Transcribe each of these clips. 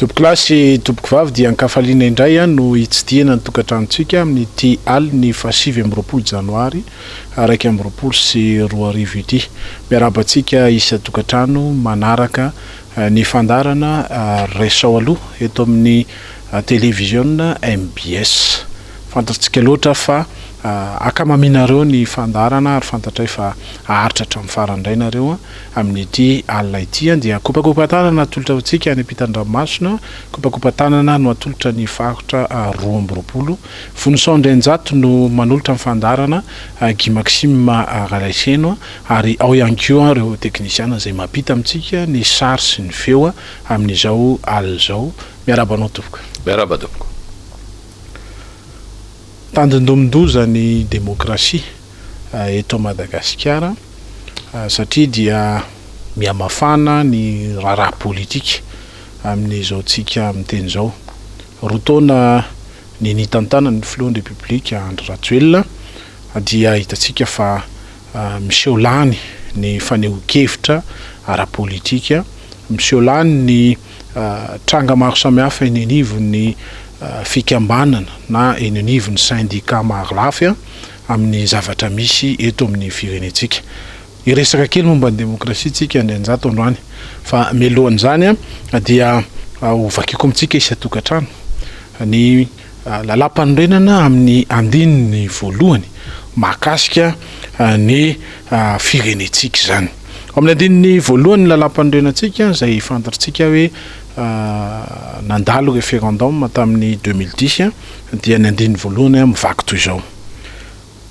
Tompokolahy sy tompokovavy dia an-kafaliana indray no hitsidihana ny tokantranontsika amin'ity alin'ny faha-29 janoary 2021 ity. Miarahaba antsika isan-tokantrano manaraka ny fandaharana Resao Aloha eto amin'ny televiziona mbs. Fantatsika loatra fa ankamaminareo ny fandaharana ary fantatray fa haharitra hatramin'ny farany indray nareo amin'ity alina ity dia kopakopa-tanana atolotra ho antsika any ampitan-dranomasina, kopakopa-tanana no atolotra ny faritra 22. Vonison Andrianjato no manolotra ny fandaharana, Guy Maxime Ralaiseno ary ao ihany koa ireo teknisiana izay mampita amintsika ny sary sy ny feo amin'izao alina izao. Miarahaba anao tompoko. Miarahaba tompoko. Tandindomin-doza ny demokrasia eto Madagasikara satria dia mihamafana ny raharaha politika amin'izao tsika miteny izao. Roa taona ny nitantanan'ny filohan'ny Repoblika Andry Rajoelina dia hitantsika fa miseho lany ny fanehoan-kevitra ara-politika, miseho lany ny tranga maro samihafa eny anivon'ny fikambanana na eny anivon'ny sendika marolafy amin'ny zavatra misy eto amin'ny firenentsika. Hiresaka kely momba ny demokrasia tsika Andrianjato androany fa mialohan'izany dia ho vakiko amintsika isan-tokantrano ny lalàmpanorenana amin'ny andininy voalohany mahakasika ny firenentsika izany. Ao amin'ny andininy voalohany ny lalàmpanorenantsika izay fantatritsika hoe nandalo référendum tamin'ny 2010 dia ny andininy voalohany mivaky toy izao.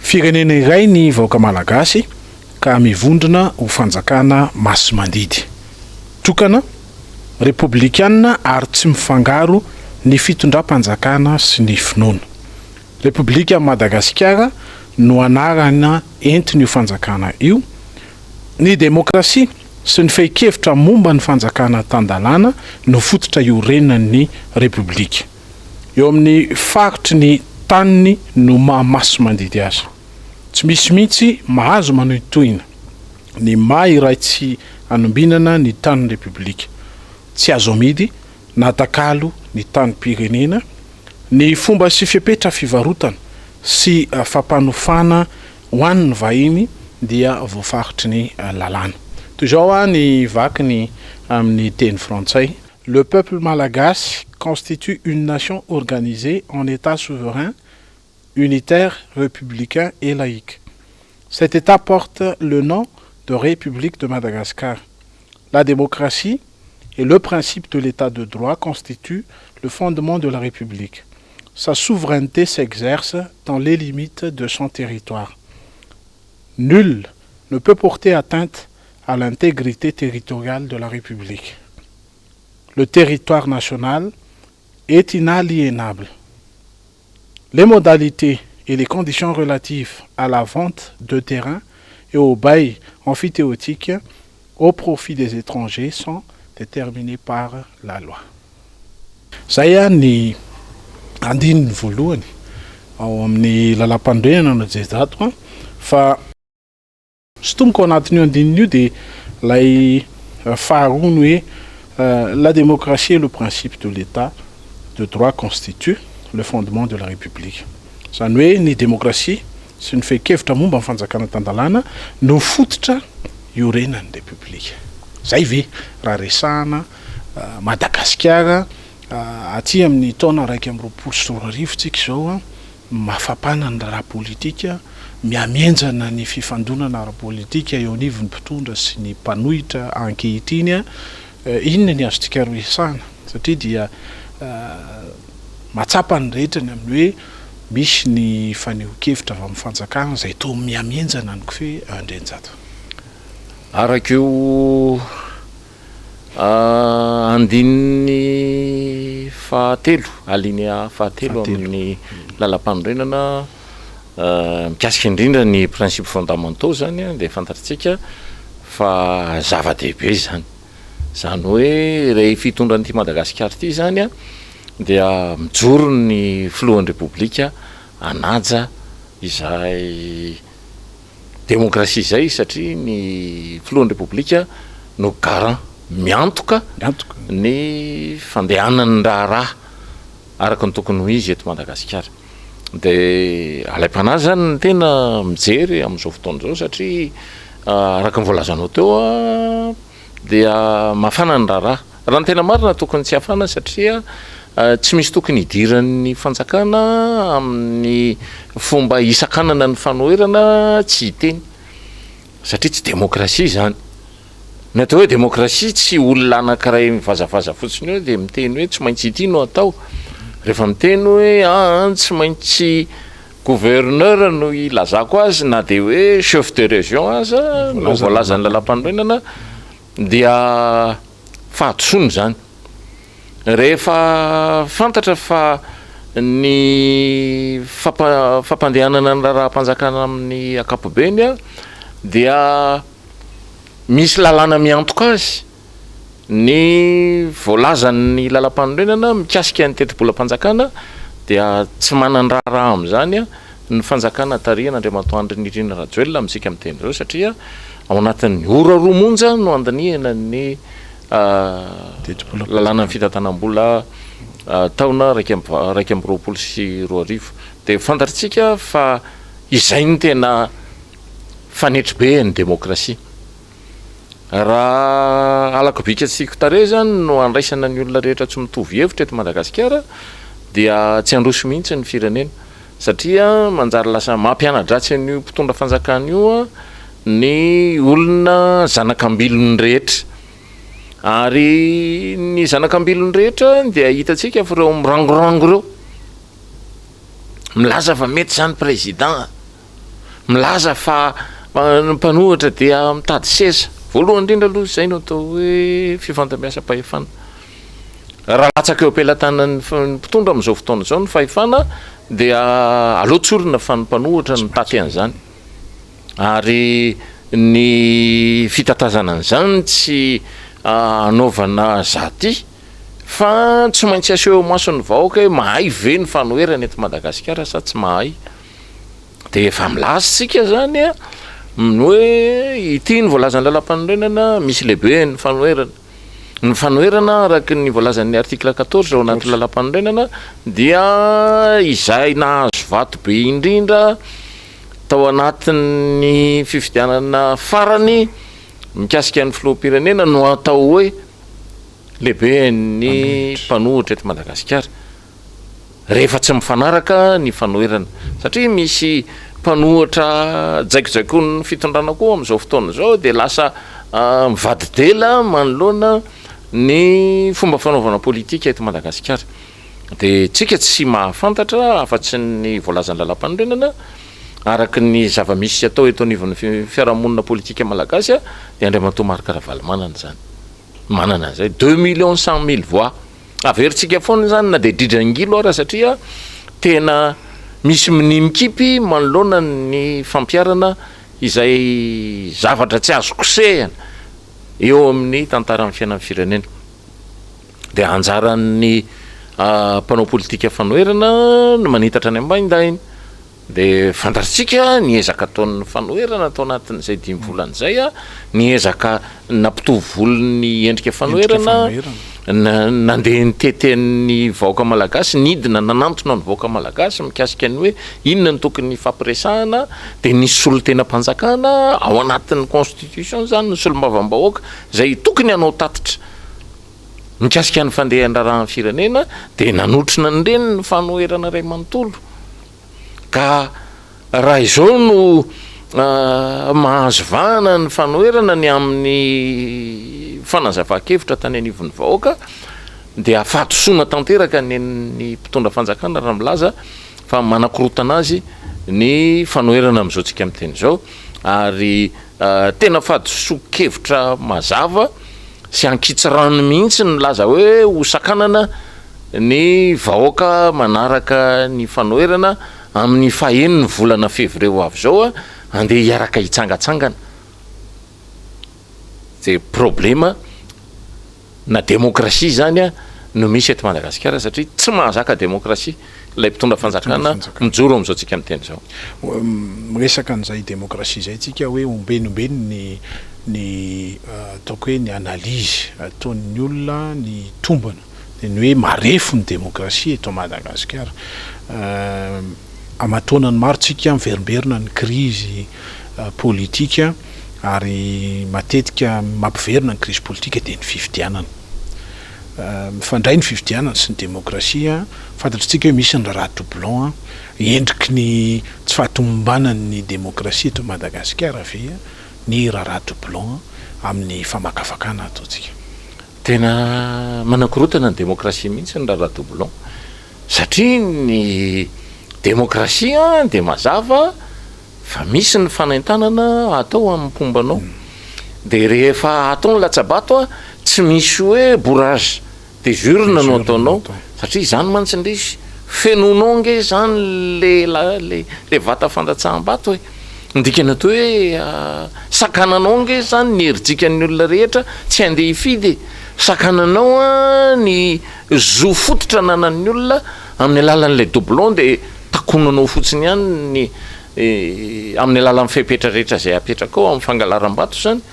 Firenena iray ny vahoaka malagasy ka mivondrona ho fanjakana masi-mandidy. Tokana, repoblikanina ary tsy mifangaro ny fitondram-panjakana sy ny finoana. Repoblikan'i Madagasikara no anarana entin'io fanjakana io. Ny demokrasia sy ny fehin-kevitra momba ny fanjakana tan-dalàna no fototra iorenan'ny Repoblika. Eo amin'ny faritry ny taniny no maha masi-mandidy azy. Tsy misy mihitsy mahazo manohintohina ny maha iray tsy anombinana ny tanin'ny Repoblika. Tsy azo amidy na atakalo ny tanim-pirenena, ny fomba sy fepetra fivarotana sy fampanofana ho an'ny vahiny dia voafaritry ny lalàna. Toy izao ny vakiny amin'ny teny frantsay. Le peuple malagasy constitue une nation organisée en État souverain, unitaire, républicain et laïque. Cet État porte le nom de République de Madagascar. La démocratie et le principe de l'état de droit constituent le fondement de la République. Sa souveraineté s'exerce dans les limites de son territoire. Nul ne peut porter atteinte à l'intégrité territoriale de la République. Le territoire national est inaliénable. Les modalités et les conditions relatives à la vente de terrain et au bail emphytéotique au profit des étrangers sont déterminées par la loi. Zay ny andininy voalohany ao amin'ny lalàm-panorenana no jezato fa sintomiko ao anatin'io andininy io dia lay faharoa ny hoe la démocratie et le principe de l'état de droit constitue le fondement de la République. Izany hoe ny demokrasia sy ny fehin-kevitra momba ny fanjakana tan-dalàna no fototra iorenan'ny Repoblika. Zay ve raha resahana Madagasikara aty amin'ny taona 2021 tsika izao, mafapana ny raharaha politika, mihamihenjana ny fifandonana ara-politika eo anivon'ny mpitondra sy ny mpanohitra ankehitriny, inona ny azontsika resahana satria dia mahatsapa ny rehetra ny amin'ny hoe misy ny fanehoan-kevitra avy amin'ny fanjakana izay toa mihamihenjana ny kofehy Andrianjato. Araka io andininy fahatelo, alinéa fahatelo amin'ny lalampanorenana mikasika indrindra ny principes fondamentaux zany dia fantatritsika fa zava-dehibe izany. Izany hoe ilay fitondran'ity Madagasikara ity zany dia mijoro ny filohan'ny Repoblika hanaja izay Demokrasia izay satria ny filohan'ny Repoblika no garant miantoka ny fandehanan'ny raharaha araka ny tokony ho izy eto Madagasikara. Dia alaim-panahy izany ny tena mijery amin'izao fotoana izao satria araka ny voalazanao teo dia mafana ny raharaha. Raha ny tena marina tokony tsy hafana satria tsy misy tokony hidiran'ny fanjakana amin'ny fomba hisakanana ny fanoherana tsy hiteny satria tsy demokrasia izany. Ny atao hoe demokrasia tsy olona anankiray mivazavaza fotsiny eo dia miteny hoe tsy maintsy ity no atao. Rehefa miteny hoe aa tsy maintsy gouverneur no ilazako azy na dia hoe chef de région aza no voalazan'ny lalàmpanorenana dia fahadisoana izany. Rehefa fantatra fa ny fampandehanana ny raharaham-panjakana amin'ny ankapobeny dia Misy lalàna miantoka azy ny voalazan'ny lalampanorenana mikasika ny tetibolam-panjakana dia tsy manan-draharaha amin'izany ny fanjakana tarihan'Andriamatoa Andry Nirina Rajoelina amintsika miteny izao satria ao anatin'ny ora roa monja no handinihana ny lalànan'ny fitantanam-bola taona 2021 dia fantatritsika fa izay no tena Fanetribe ny demokrasia. Raha halako bika tsy tiako tarehy zany no andraisana ny olona rehetra tsy mitovy hevitra eto Madagasikara dia tsy handroso mihitsy ny firenena satria manjary lasa mampiana-dratsy an'io mpitondra fanjakana io ny olona zanak'ambilony rehetra. Ary ny zanak'ambilony rehetra dia hitantsika fa ireo mirangorango ireo milaza fa mety zany président. milaza fa ny mpanohitra dia mitady seza. Voalohany indrindra aloha izay no atao hoe fifandimbiasam-pahefana. Raha latsaka eo am-pelatanan'ny mpitondra amin'izao fotoana izao ny fahefana dia aleo tsorina fa ny mpanohitra no mitaty an'izany. Ary ny fitatazana an'izany tsy anaovana zaty fa tsy maintsy aseho eo imason'ny vahoaka hoe mahay ve ny fanoherana eto Madagasikara sa tsy mahay. Dia efa milaza isika zany a, ny hoe ity ny voalazan'ny lalàmpanorenana, misy lehibe ny fanoherana. Ny fanoherana araka ny voalazan'ny article 14 ao anatin'ny lalàmpanorenana dia izay nahazo vato be indrindra tao anatin'ny fifidianana farany mikasika ny filoham-pirenena no atao hoe lehiben'ny mpanohitra eto Madagasikara. rehefa tsy mifanaraka ny fanoherana satria misy mpanohitra jaikojaikoin'ny fitondrana koa amin'izao fotoana izao dia lasa mivadi-dela manoloana ny fomba fanaovana politika eto Madagasikara. Dia tsika tsy mahafantatra afa-tsy ny voalazan'ny lalàmpanorenana araka ny zava-misy atao eto anivon'ny fiarahamonina politika malagasy dia Andriamatoa Marc Ravalomanana izany. Manana an'izay 2 100 000 voix. Averintsika foana izany na dia dridran-gilo ara satria tena misy minia mikipy manoloana ny fampiharana izay zavatra tsy azo kosehina eo amin'ny tantaran'ny fiainan'ny firenena. Dia anjaran'ny mpanao politika fanoherana ny manitatra ny ambaindainy. Dia fantatsika ny ezaka ataon'ny fanoherana tao anatin'izay dimy volana izay, ny ezaka nampitovy volo ny endrika fanoherana, nandeha nitety ny vahoaka malagasy, nidina nanantona ny vahoaka malagasy mikasika ny hoe inona no tokony hifampiresahana, dia nisy solontenam-panjakana ao anatin'ny constitution izany ny solombavambahoaka izay tokony hanao tatitra mikasika ny fandehan'ny raharahan'ny firenena, dia nanotrona an'ireny ny fanoherana iray manontolo. Ka raha izao no mahazo vahana ny fanoherana ny amin'ny fanazavan-kevitra tany anivon'ny vahoaka dia fahadisoana tanteraka ny an'ny mpitondra fanjakana raha milaza fa manakorontana azy ny fanoherana amin'izao tsika miteny izao ary tena fahadisoan-kevitra mazava sy ankitsirano mihitsy ny milaza hoe ho sakanana ny vahoaka manaraka ny fanoherana amin'ny faha-enin'ny volana fevrier ho avy izao handeha hiaraka hitsangatsangana dia problema na demokrasia izany no misy eto Madagasikara satria tsy mahazaka demokrasia ilay mpitondra fanjakana mijoro amin'izao tsika miteny izao. Miresaka an'izay demokrasia izay tsika hoe ombeny ombeny ny. Ny ataoko hoe ny analyse ataon'ny olona ny tombana dia ny hoe marefo ny demokrasia eto Madagasikara. Aman-taonany maro tsika miverimberina ny krizy politika ary matetika mampiverina ny krizy politika dia ny fifidianana. Mifandray ny fifidianana sy ny demokrasia. Fantatr'tsika hoe misy ny raharaha doublon, endriky ny tsy fahatomombanan'ny demokrasia eto Madagasikara ve ny raharaha doublon amin'ny famakafakana ataontsika. Tena manakorontana ny demokrasia mihitsy ny raharaha doublon satria ny demokrasia dia mazava fa misy ny fanentanana atao amin'ny mpomba anao dia rehefa atao ny latsa-bato tsy misy hoe bourrage Des urnes no ataonao satria izany mantsy indrisy fenoinao ange izany le le le vata fandatsaham-bato e! Ny dikany atao hoe sakananao ange izany ny herijikan'ny olona rehetra tsy handeha hifidy e! Sakananao an ny zo fototra ananan'ny olona amin'ny alalan'ilay doublon dia takonanao fotsiny ihany ny amin'ny alalan'ny fepetra rehetra izay apetrakao amin'ny fangalaram-bato izany.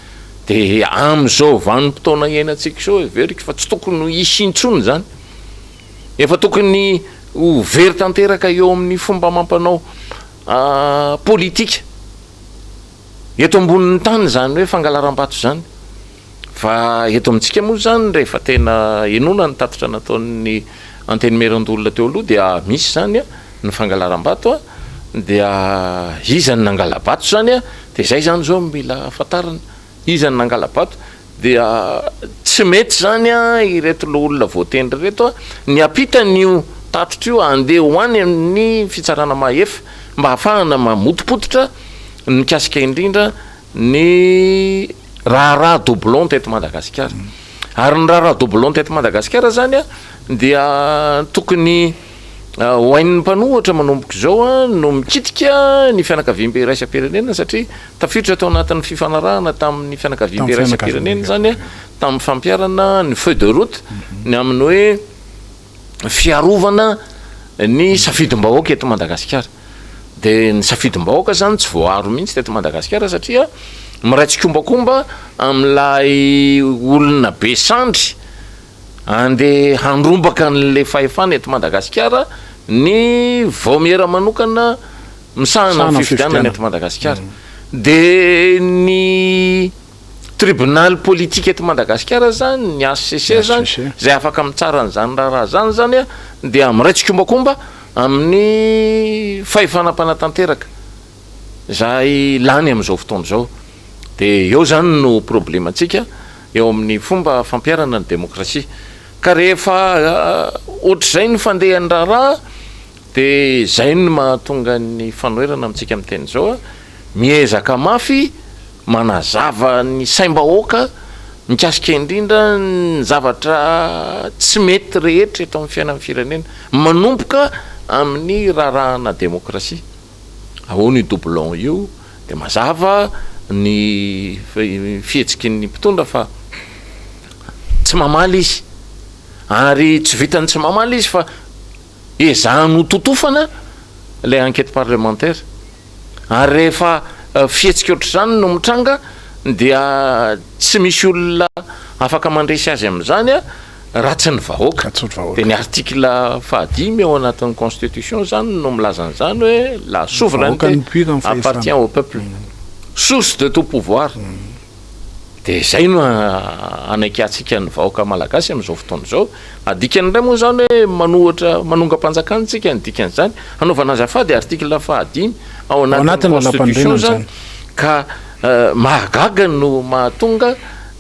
Dia amin'izao vanim-potoana iainantsika izao heveriko fa tsy tokony ho hisy intsony izany. Efa tokony ho very tanteraka eo amin'ny fomba amam-panao politika eto ambonin'ny tany izany hoe fangalaram-bato izany. Fa eto amintsika moa izany rehefa tena henoina ny tatitra nataon'ny Antenimierandoholona teo aloha dia misy izany ny fangalaram-bato dia iza no nangala-bato izany dia izay izany izao no mila fantarina, iza no nangala-bato dia tsy mety izany ireto loholona voatendry ireto ny hampita an'io tatitra io handeha ho any amin'ny fitsarana mahefa mba hahafahana mamotopototra ny mikasika indrindra ny raharaha doublon teto Madagasikara. Ary ny raharaha doublon teto Madagasikara izany dia tokony ho hain'ny mpanohitra manomboka izao no mikitika ny fianakaviambe iraisam-pirenena satria tafiditra tao anatin'ny fifanarahana tamin'ny fianakaviambe iraisam-pirenena izany tamin'ny fampiharana ny feuille de route ny amin'ny hoe fiarovana ny safidim-bahoaka eto Madagasikara. Dia ny safidim-bahoaka izany tsy voaaro mihitsy teto Madagasikara satria miray tsikombakomba amin'ilay olona be sandry Andeha handrombaka an'ilay fahefana eto Madagasikara ny vaomiera manokana misahana ny fifidianana eto Madagasikara. Dia ny tribonaly politika eto Madagasikara izany, ny HCC izany, izay afaka mitsara an'izany raharaha izany izany dia miray tsikombakomba amin'ny fahefana mpanatanteraka izay lany amin'izao fotoana izao. Dia eo izany no problemantsika. eo amin'ny fomba fampiharana ny demokrasia. Ka rehefa ohatr'izay ny fandehan'ny raharaha dia izay no mahatonga ny fanoherana amintsika miteny izao, miezaka mafy manazava ny saim-bahoaka mikasika indrindra ny zavatra tsy mety rehetra eto amin'ny fiainan'ny firenena, manomboka amin'ny raharahana demokrasia. Ahoana io doublon io? Dia mazava ny fihetsiky ny mpitondra fa tsy mamaly izy. Ary tsy vitan'ny tsy mamaly izy fa ezahany ho totofana ilay enquête parlementaire. Ary rehefa fihetsika ohatr'izany no mitranga dia tsy misy olona afaka mandresy azy amin'izany raha tsy ny vahoaka. Dia ny article fahadimy ao anatin'ny constitution izany no milaza an'izany hoe la souveraineté appartient au peuple, source de tout pouvoir. Dia izay no anaikiantsika ny vahoaka malagasy amin'izao fotoana izao. Adikany indray moa izany hoe manohitra, manongam-panjakana isika ny dikan'izany. Hanaovana azafady article fahadimy ao anatin'ny constitution izany. Ka mahagaga no mahatonga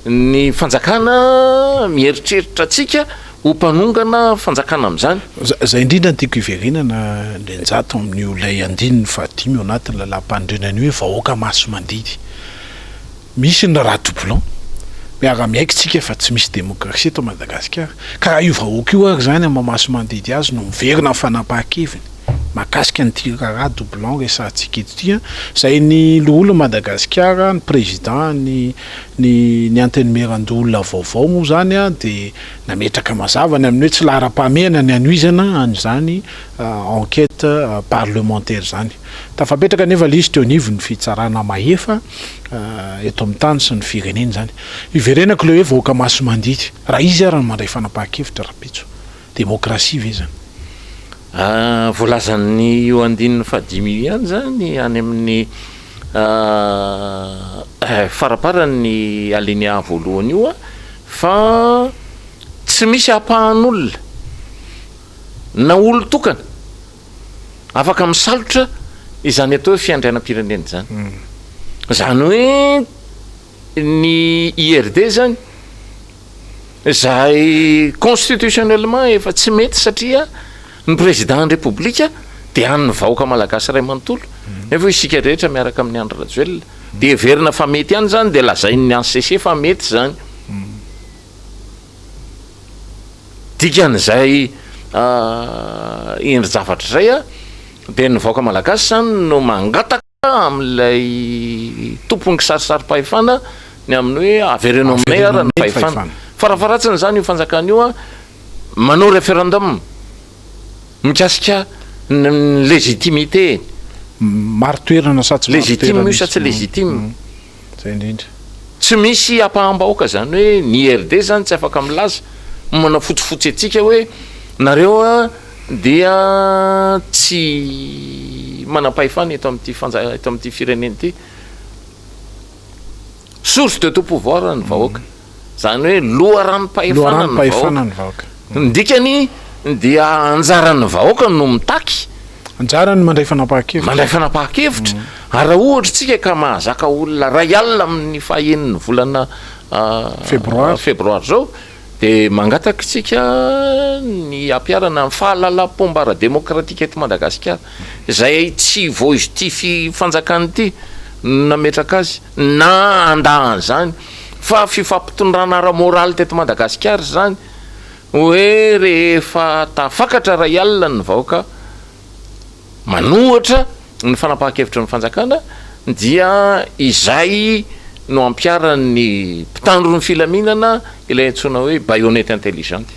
Ny fanjakana mieritreritra antsika ho mpanongana fanjakana amin'izany. Izay indrindra no tiako hiverenana Andrianjato amin'io ilay andininy fahadimy ao anatin'ny lalàmpanorenana io hoe vahoaka maso mandidy. Misy ny raharaha doublon, miara-miaiky tsika fa tsy misy demokrasia eto Madagasikara. Ka raha io vahoaka io ary izany amin'ny maha maso mandidy azy no miverina amin'ny fanapahan-keviny. mahakasika an'ity raharaha doublon resahantsika eto ity, izay ny loholon'i Madagasikara, ny président ny ny ny Antenimierandoholona vaovao moa izany dia nametraka mazava ny amin'ny hoe tsy laharam-pahamehana ny hanohizana an'izany enquête parlementaire izany. Tafapetraka anefa ilay izy teo anivon'ny fitsarana mahefa eto amin'ny tany sy ny firenena izany. Iverenako ilay hoe vahoaka masi-mandidy. Raha izy ary no mandray fanapahan-kevitra rahampitso. Demokrasia ve izany? Voalazan'ny io andininy fahadimy io ihany izany any amin'ny faramparan'ny alinéa voalohany io fa tsy misy ampahan'olona na olon-tokana afaka misalotra izany atao hoe fiandrianam-pirenena izany. Izany hoe ny IRD izany izay constitutionnellement efa tsy mety satria ny président ny Repoblika dia an'ny vahoaka malagasy iray manontolo nefa isika rehetra miaraka amin'i Andry Rajoelina dia heverina fa mety ihany izany dia lazain'ny HCC fa mety izany. Dikan'izay endri-javatra izay dia ny vahoaka malagasy izany no mangataka amin'ilay tompon'ny kisarisarim-pahefana ny amin'ny hoe avereno aminay ara ny fahefana. Farafaharatsiny izany io fanjakana io manao référendum mikasika ny légitimité. Marin-toerana sa tsy marin-toerana izy. Légitime io sa tsy légitime. Zay indrindra. Tsy misy ampaham-bahoaka zany hoe ny IRD zany tsy afaka milaza manafotsifotsy antsika hoe nareo a dia tsy manam-pahefana eto amin'ity fanja eto amin'ity firenena ity. Source de tout pouvoir ny vahoaka. Izany hoe loharanom-pahefana ny Loharanom-pahefana ny vahoaka. Ny dikany dia anjaran'ny vahoaka no mitaky. Anjarany mandray fanapahan-kevitra. Mandray fanapahan-kevitra. Ary raha ohatra isika ka mahazaka olona iray alina amin'ny fahaenin'ny volana Febroary. Febroary izao dia mangataka isika ny hampiharana ny fahalalam-pomba ara-demokratika eto Madagasikara. Izay tsy vao izy ity fanjakana ity no nametraka azy na handà an'izany. Fa fifampitondrana ara-moraly teto Madagasikara izany hoe rehefa tafakatra iray alina ny vahoaka manohitra ny fanapahan-kevitry ny fanjakana dia izay no ampiharan'ny mpitandro ny filaminana ilay antsoina hoe baïonnette intelligente.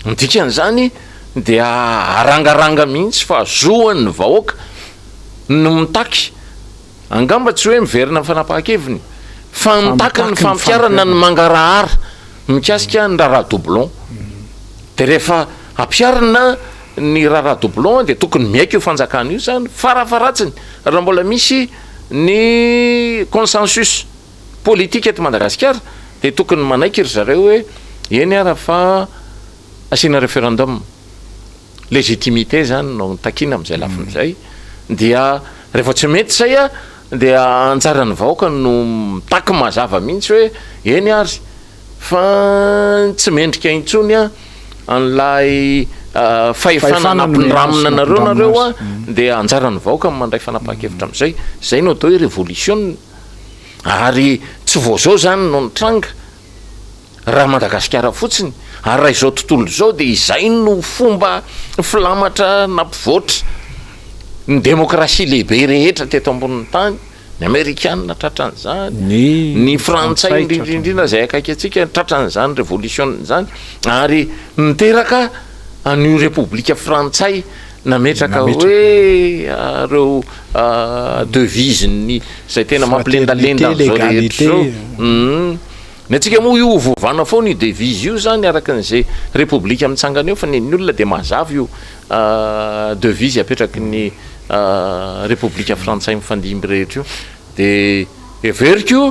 Ny dikan'izany dia arangaranga mihitsy fa zoan'ny vahoaka no mitaky Angamba tsy hoe miverina amin'ny fanapahan-keviny fa mitaky ny fampiharana ny mangarahara mikasika ny raharaha doublon. Dia rehefa ampiharina ny raharaha doublon dia tokony miaiky io fanjakana io izany farafaharatsiny raha mbola misy ny consensus politique eto Madagasikara dia tokony manaiky ry zareo hoe eny ara fa asiana référendum. Légitimité zany no takiana amin'izay lafiny izay dia rehefa tsy mety izay a dia anjaran'ny vahoaka no mitaky mazava mihitsy hoe eny ary fa tsy mendrika intsony a an'ilay fahefana nampindramina anareo nareo a dia anjaran'ny vahoaka no mandray fanapahan-kevitra amin'izay. Izay no atao hoe révolution ary tsy vao izao zany no nitranga. Raha Madagasikara fotsiny ary raha izao tontolo izao dia izay no fomba filamatra nampivoatra ny demokrasia lehibe rehetra teto ambonin'ny tany, ny amerikana tratran'izany, ny frantsay indrindra indrindra izay akaiky antsika tratran'izany revolisiona izany ary niteraka an'io repoblika frantsay nametraka hoe ireo devise-ny izay tena mampilendalenda an'izao rehetra izao. Ny antsika moa io ovaovana foana io devise io zany araka an'izay repoblika mitsangana eo fa ny an'ny olona dia mazava io devise apetraky ny repoblika frantsay mifandimby rehetra io dia heveriko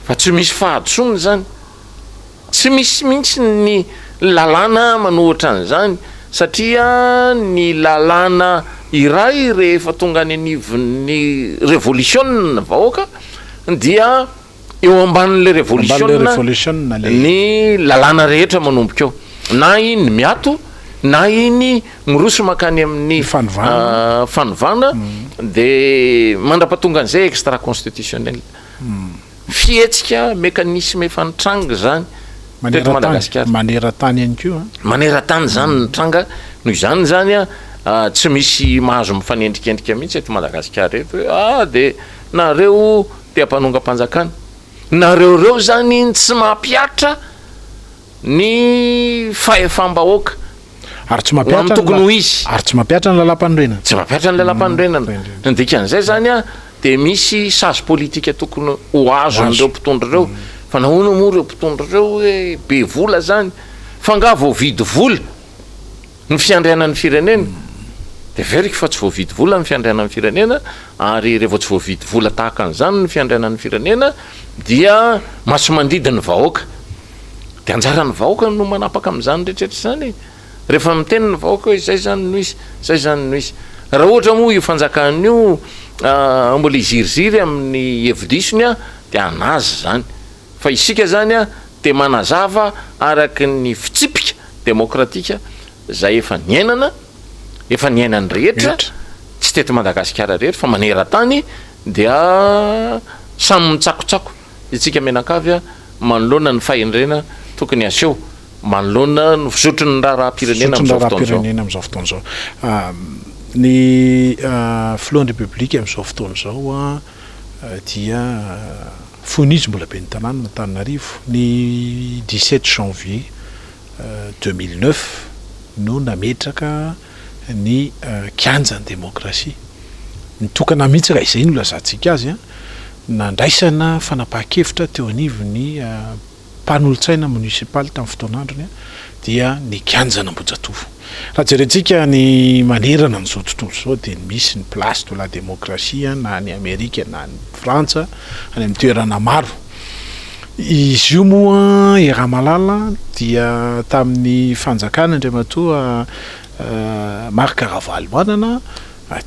fa tsy misy fahadisoana izany, tsy misy mihitsy ny lalàna manohitra an'izany satria ny lalàna iray rehefa tonga any anivon'ny revolisiona ny vahoaka dia Eo ambanin'ilay revolisiona ny lalàna rehetra manomboka eo. Na iny miato, na iny miroso mankany amin'ny fanovana, dia mandra-pahatongan'izay extra constitutionnel. Fihetsika, mécanisme efa nitranga izany teto Madagasikara. Maneran-tany ihany koa. Maneran-tany izany nitranga, noho izany izany. tsy misy mahazo mifanendrikendrika mihitsy eto Madagasikara eto hoe ah dia nareo dia mpanongam-panjakana. Nareo ireo izany tsy mampihatra ny fahefam-bahoaka Ary tsy mampihatra ny tokony ho izy. Ary tsy mampihatra ny lalàmpanorenana. Tsy mampihatra ny lalàmpanorenana. Ny dikan'izay izany dia misy sazy politika tokony ho azon'ireo mpitondra ireo. Fa nahoana moa ireo mpitondra ireo hoe be vola izany? Fa angaha voavidy vola ny fiandrianan'ny firenena? Dia heveriko fa tsy voavidy vola ny fiandrianan'ny firenena, ary rehefa tsy voavidy vola tahaka an'izany ny fiandrianan'ny firenena dia masi-mandidy ny vahoaka. Dia anjaran'ny vahoaka no manapaka amin'izany rehetrarehetra izany e. Rehefa miteny ny vahoaka hoe izay izany no izy, izay izany no izy. Raha ohatra moa io fanjakana io mbola hiziriziry amin'ny hevi-disony dia an'azy izany. Fa isika izany dia manazava araka ny fitsipika demokratika izay efa niainana, efa niainan'ny rehetra, tsy teto Madagasikara irery fa maneran-tany dia samy mitsakotsako isika mianakavy manoloana ny fahendrena tokony haseho manoloana ny fizotry ny raharaham-pirenena amin'izao fotoana izao. Raharaham-pirenena amin'izao fotoana izao. Ny filohan'ny Repoblika amin'izao fotoana izao dia fony izy mbola ben'ny tanànan'Antananarivo, ny 17 janvier 2009 no nametraka ny kianjan'ny demokrasia. Nitokana mihitsy raha izay no ilazantsika azy, nandraisana fanapahan-kevitra teo anivon'ny mpanolotsaina monisipaly tamin'ny fotoan'androny dia ny kianjan'Ambohijatovo. Raha jerentsika ny manerana an'izao tontolo izao dia misy ny place de la démocratie na any Amerika na any Frantsa, any amin'ny toerana maro. Izy io moa i Ramalala dia tamin'ny fanjakana Andriamatoa Marc Ravalomanana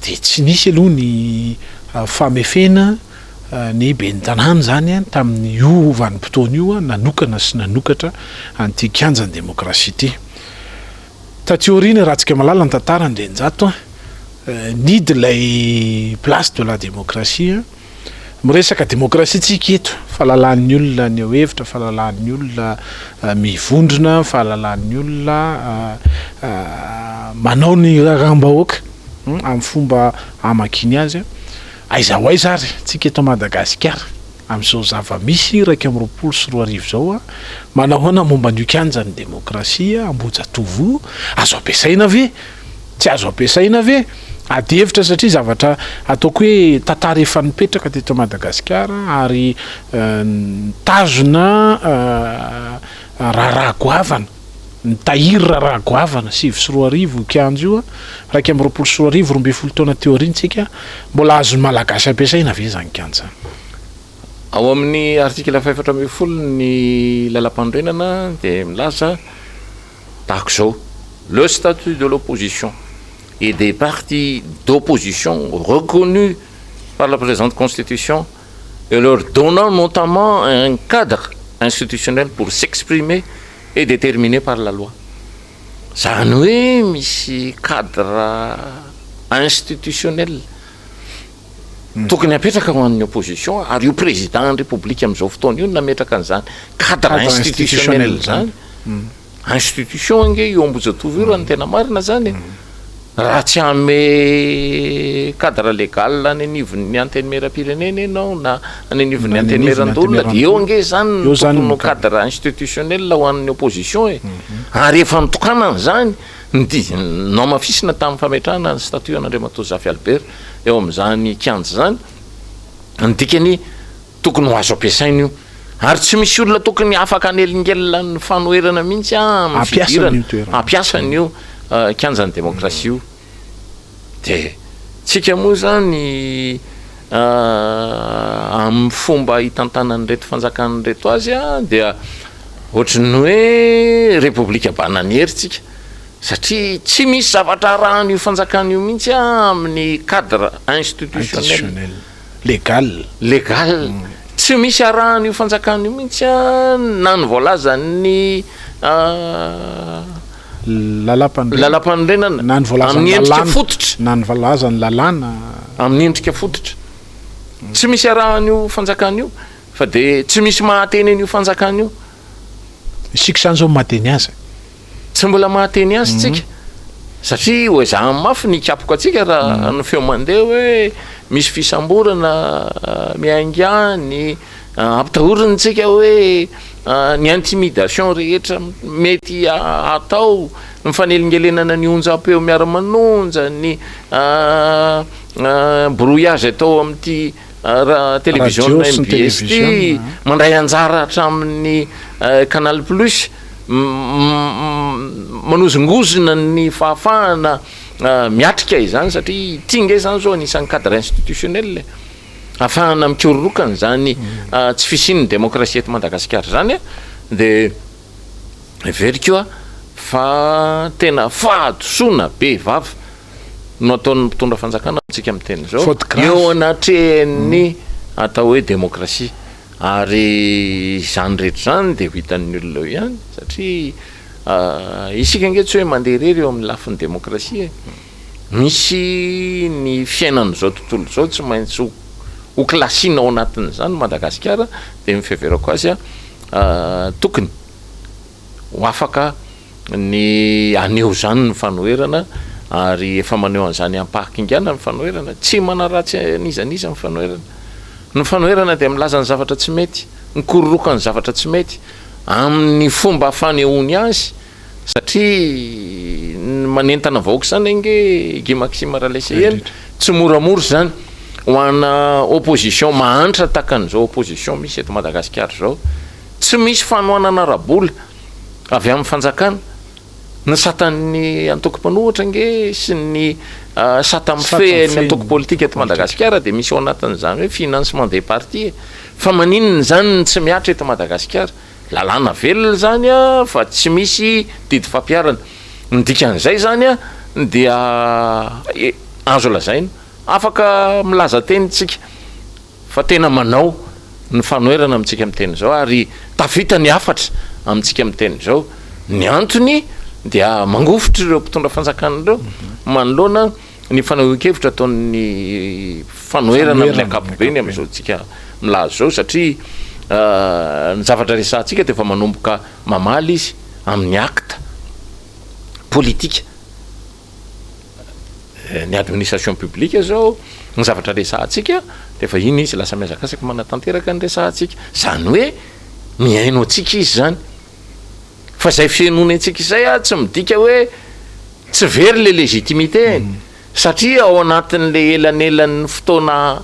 dia tsy nisy aloha ny famefena ny ben'ny tanàna izany tamin'io vanim-potoana io nanokana sy nanokatra an'ity kianjan'ny demokrasia ity. Taty aoriana raha tsika mahalala ny tantara Andrianjato nidy ilay place de la démocratie. Miresaka demokrasia tsika eto, fahalalan'ny olona haneho hevitra, fahalalan'ny olona mivondrona, fahalalan'ny olona manao ny raharaham-bahoaka amin'ny fomba hamakiany azy. Aiza ho aiza ary tsika eto Madagasikara amin'izao zava-misy 2021 izao? Manahoana momba an'io kianjan'ny demokrasia Ambohijatovo io? Azo ampiasaina ve? Tsy azo ampiasaina ve? Ady hevitra satria zavatra ataoko hoe tantara efa nipetraka teto Madagasikara ary nitazona raharaha goavana, nitahiry raharaha goavana, 2009 io kianja io, 2021, 12 taona teo aoriana tsika, mbola azon'ny Malagasy ampiasaina ve izany kianja izany? Ao amin'ny article faha-14 ny lalampanorenana dia milaza Tahaka izao, Le statut de l'opposition et des partis d'opposition reconnus par la présente Constitution et leur donnant notamment un cadre institutionnel pour s'exprimer est déterminé par la loi. Izany hoe misy cadre institutionnel tokony hapetraka ho an'ny opposition ary io président ny République amin'izao fotoana io no nametraka an'izany cadre institutionnel izany. Institution ange io Ambohijatovo io raha ny tena marina zany e. Raha tsy hanome cadre légal any anivon'ny antenimierampirenena ianao na any anivon'ny antenimierandoholona dia eo ange zany no tokony ho cadre institutionnel ho an'ny opposition e. Ary efa notokanana izany, nohamafisina tamin'ny fametrahana ny statut an'Andriamatoa Zafy Albert eo amin'izany kianja izany. Ny dikany Tokony ho azo ampiasaina io. Ary tsy misy olona tokony afaka hanelingelina ny fanoherana mihitsy amin'ny fidirana hampiasa an'io kianjan'ny demokrasia io. Dia tsika moa izany amin'ny fomba hitantanan'ireto fanjakana ireto azy dia ohatry ny hoe repoblika bananiere tsika satria tsy misy zavatra arahan'io fanjakana io mihitsy amin'ny cadre institutionnel. Légal. Légal. Tsy misy arahan'io fanjakana io mihitsy na ny voalazan'ny Lalàmpanorenana. Lalàmpanorenana. Na ny voalazan'ny Amin'ny endrika lalàna. fototra. Na ny voalazan'ny lalàna. Amin'ny endrika fototra. Tsy misy arahan'io fanjakana io fa dia tsy misy mahateny an'io fanjakana io. Isika izany izao mahateny azy. Tsy mbola mahateny azy tsika. Satria ho ezahany mafy ny hikapoka antsika raha ny feo mandeha hoe misy fisamborana miainga any, ampitahoriny tsika hoe ny intimidation rehetra mety hatao, ny fanelingelenana ny onjam-peo miara-manonja, ny brouillage atao amin'ity télévision MBS ity, mandray anjara hatramin'ny Canal Plus. Manozongozona ny fahafahana miatrika izany satria ity nge zany zao anisan'ny cadre institutionnel e, ahafahana mikororoka an'izany tsy fisian'ny demokrasia eto Madagasikara izany a, de heveriko a fa tena fahadisoana be vava no ataon'ny mpitondra fanjakana amintsika miteny izao eo anatrehan'ny atao hoe demokrasia. Ary izany rehetra izany dia ho hitan'ny olona eo ihany satria isika ange tsy hoe mandeha irery eo amin'ny lafiny demokrasia e. Misy ny fiainan'izao tontolo izao tsy maintsy ho classina ao anatin'izany Madagasikara dia ny fiheverako azy tokony ho afaka ny haneho izany ny fanoherana ary efa maneho an'izany am-pahakingana ny fanoherana, tsy manaratsy an'iza n'iza ny fanoherana. Ny fanoherana dia milaza ny zavatra tsy mety, mikororoka ny zavatra tsy mety amin'ny fomba fanehoany azy satria ny manentana vahoaka izany ange Guy Maxime Ralaiseheno tsy moramora izany ho ana opposition mahantra tahaka an'izao opposition misy eto Madagasikara izao, tsy misy fanohanana ara-bola. avy amin'ny fanjakana, ny satan'ny antoko mpanohitra ange sy ny sata mifehy ny antoko politika eto Madagasikara dia misy ao anatin'izany hoe financement des partis e. Fa maninona izany no tsy mihatra eto Madagasikara? Lalàna velona izany fa tsy misy didy fampiharana. Ny dikan'izay izany dia azo lazaina, afaka milaza teny isika. fa tena manao ny fanoherana amintsika miteny izao ary tafita ny hafatra amintsika miteny izao. Ny antony dia mangovitra ireo mpitondra fanjakana ireo manoloana ny fanehoan-kevitra ataon'ny fanoherana amin'ny ankapobeny amin'izao tsika milaza izao satria ny zavatra resahantsika dia efa manomboka mamaly izy amin'ny acte politika. Ny administration publique zao, ny zavatra resahantsika de efa iny izy lasa mihazakazaka manatanteraka ny resahantsika, zany hoe mihaino antsika izy zany, fa zay fihainoany antsika izay a tsy midika hoe tsy very le légitimité-ny satria ao anatin'le elanelan'ny fotoana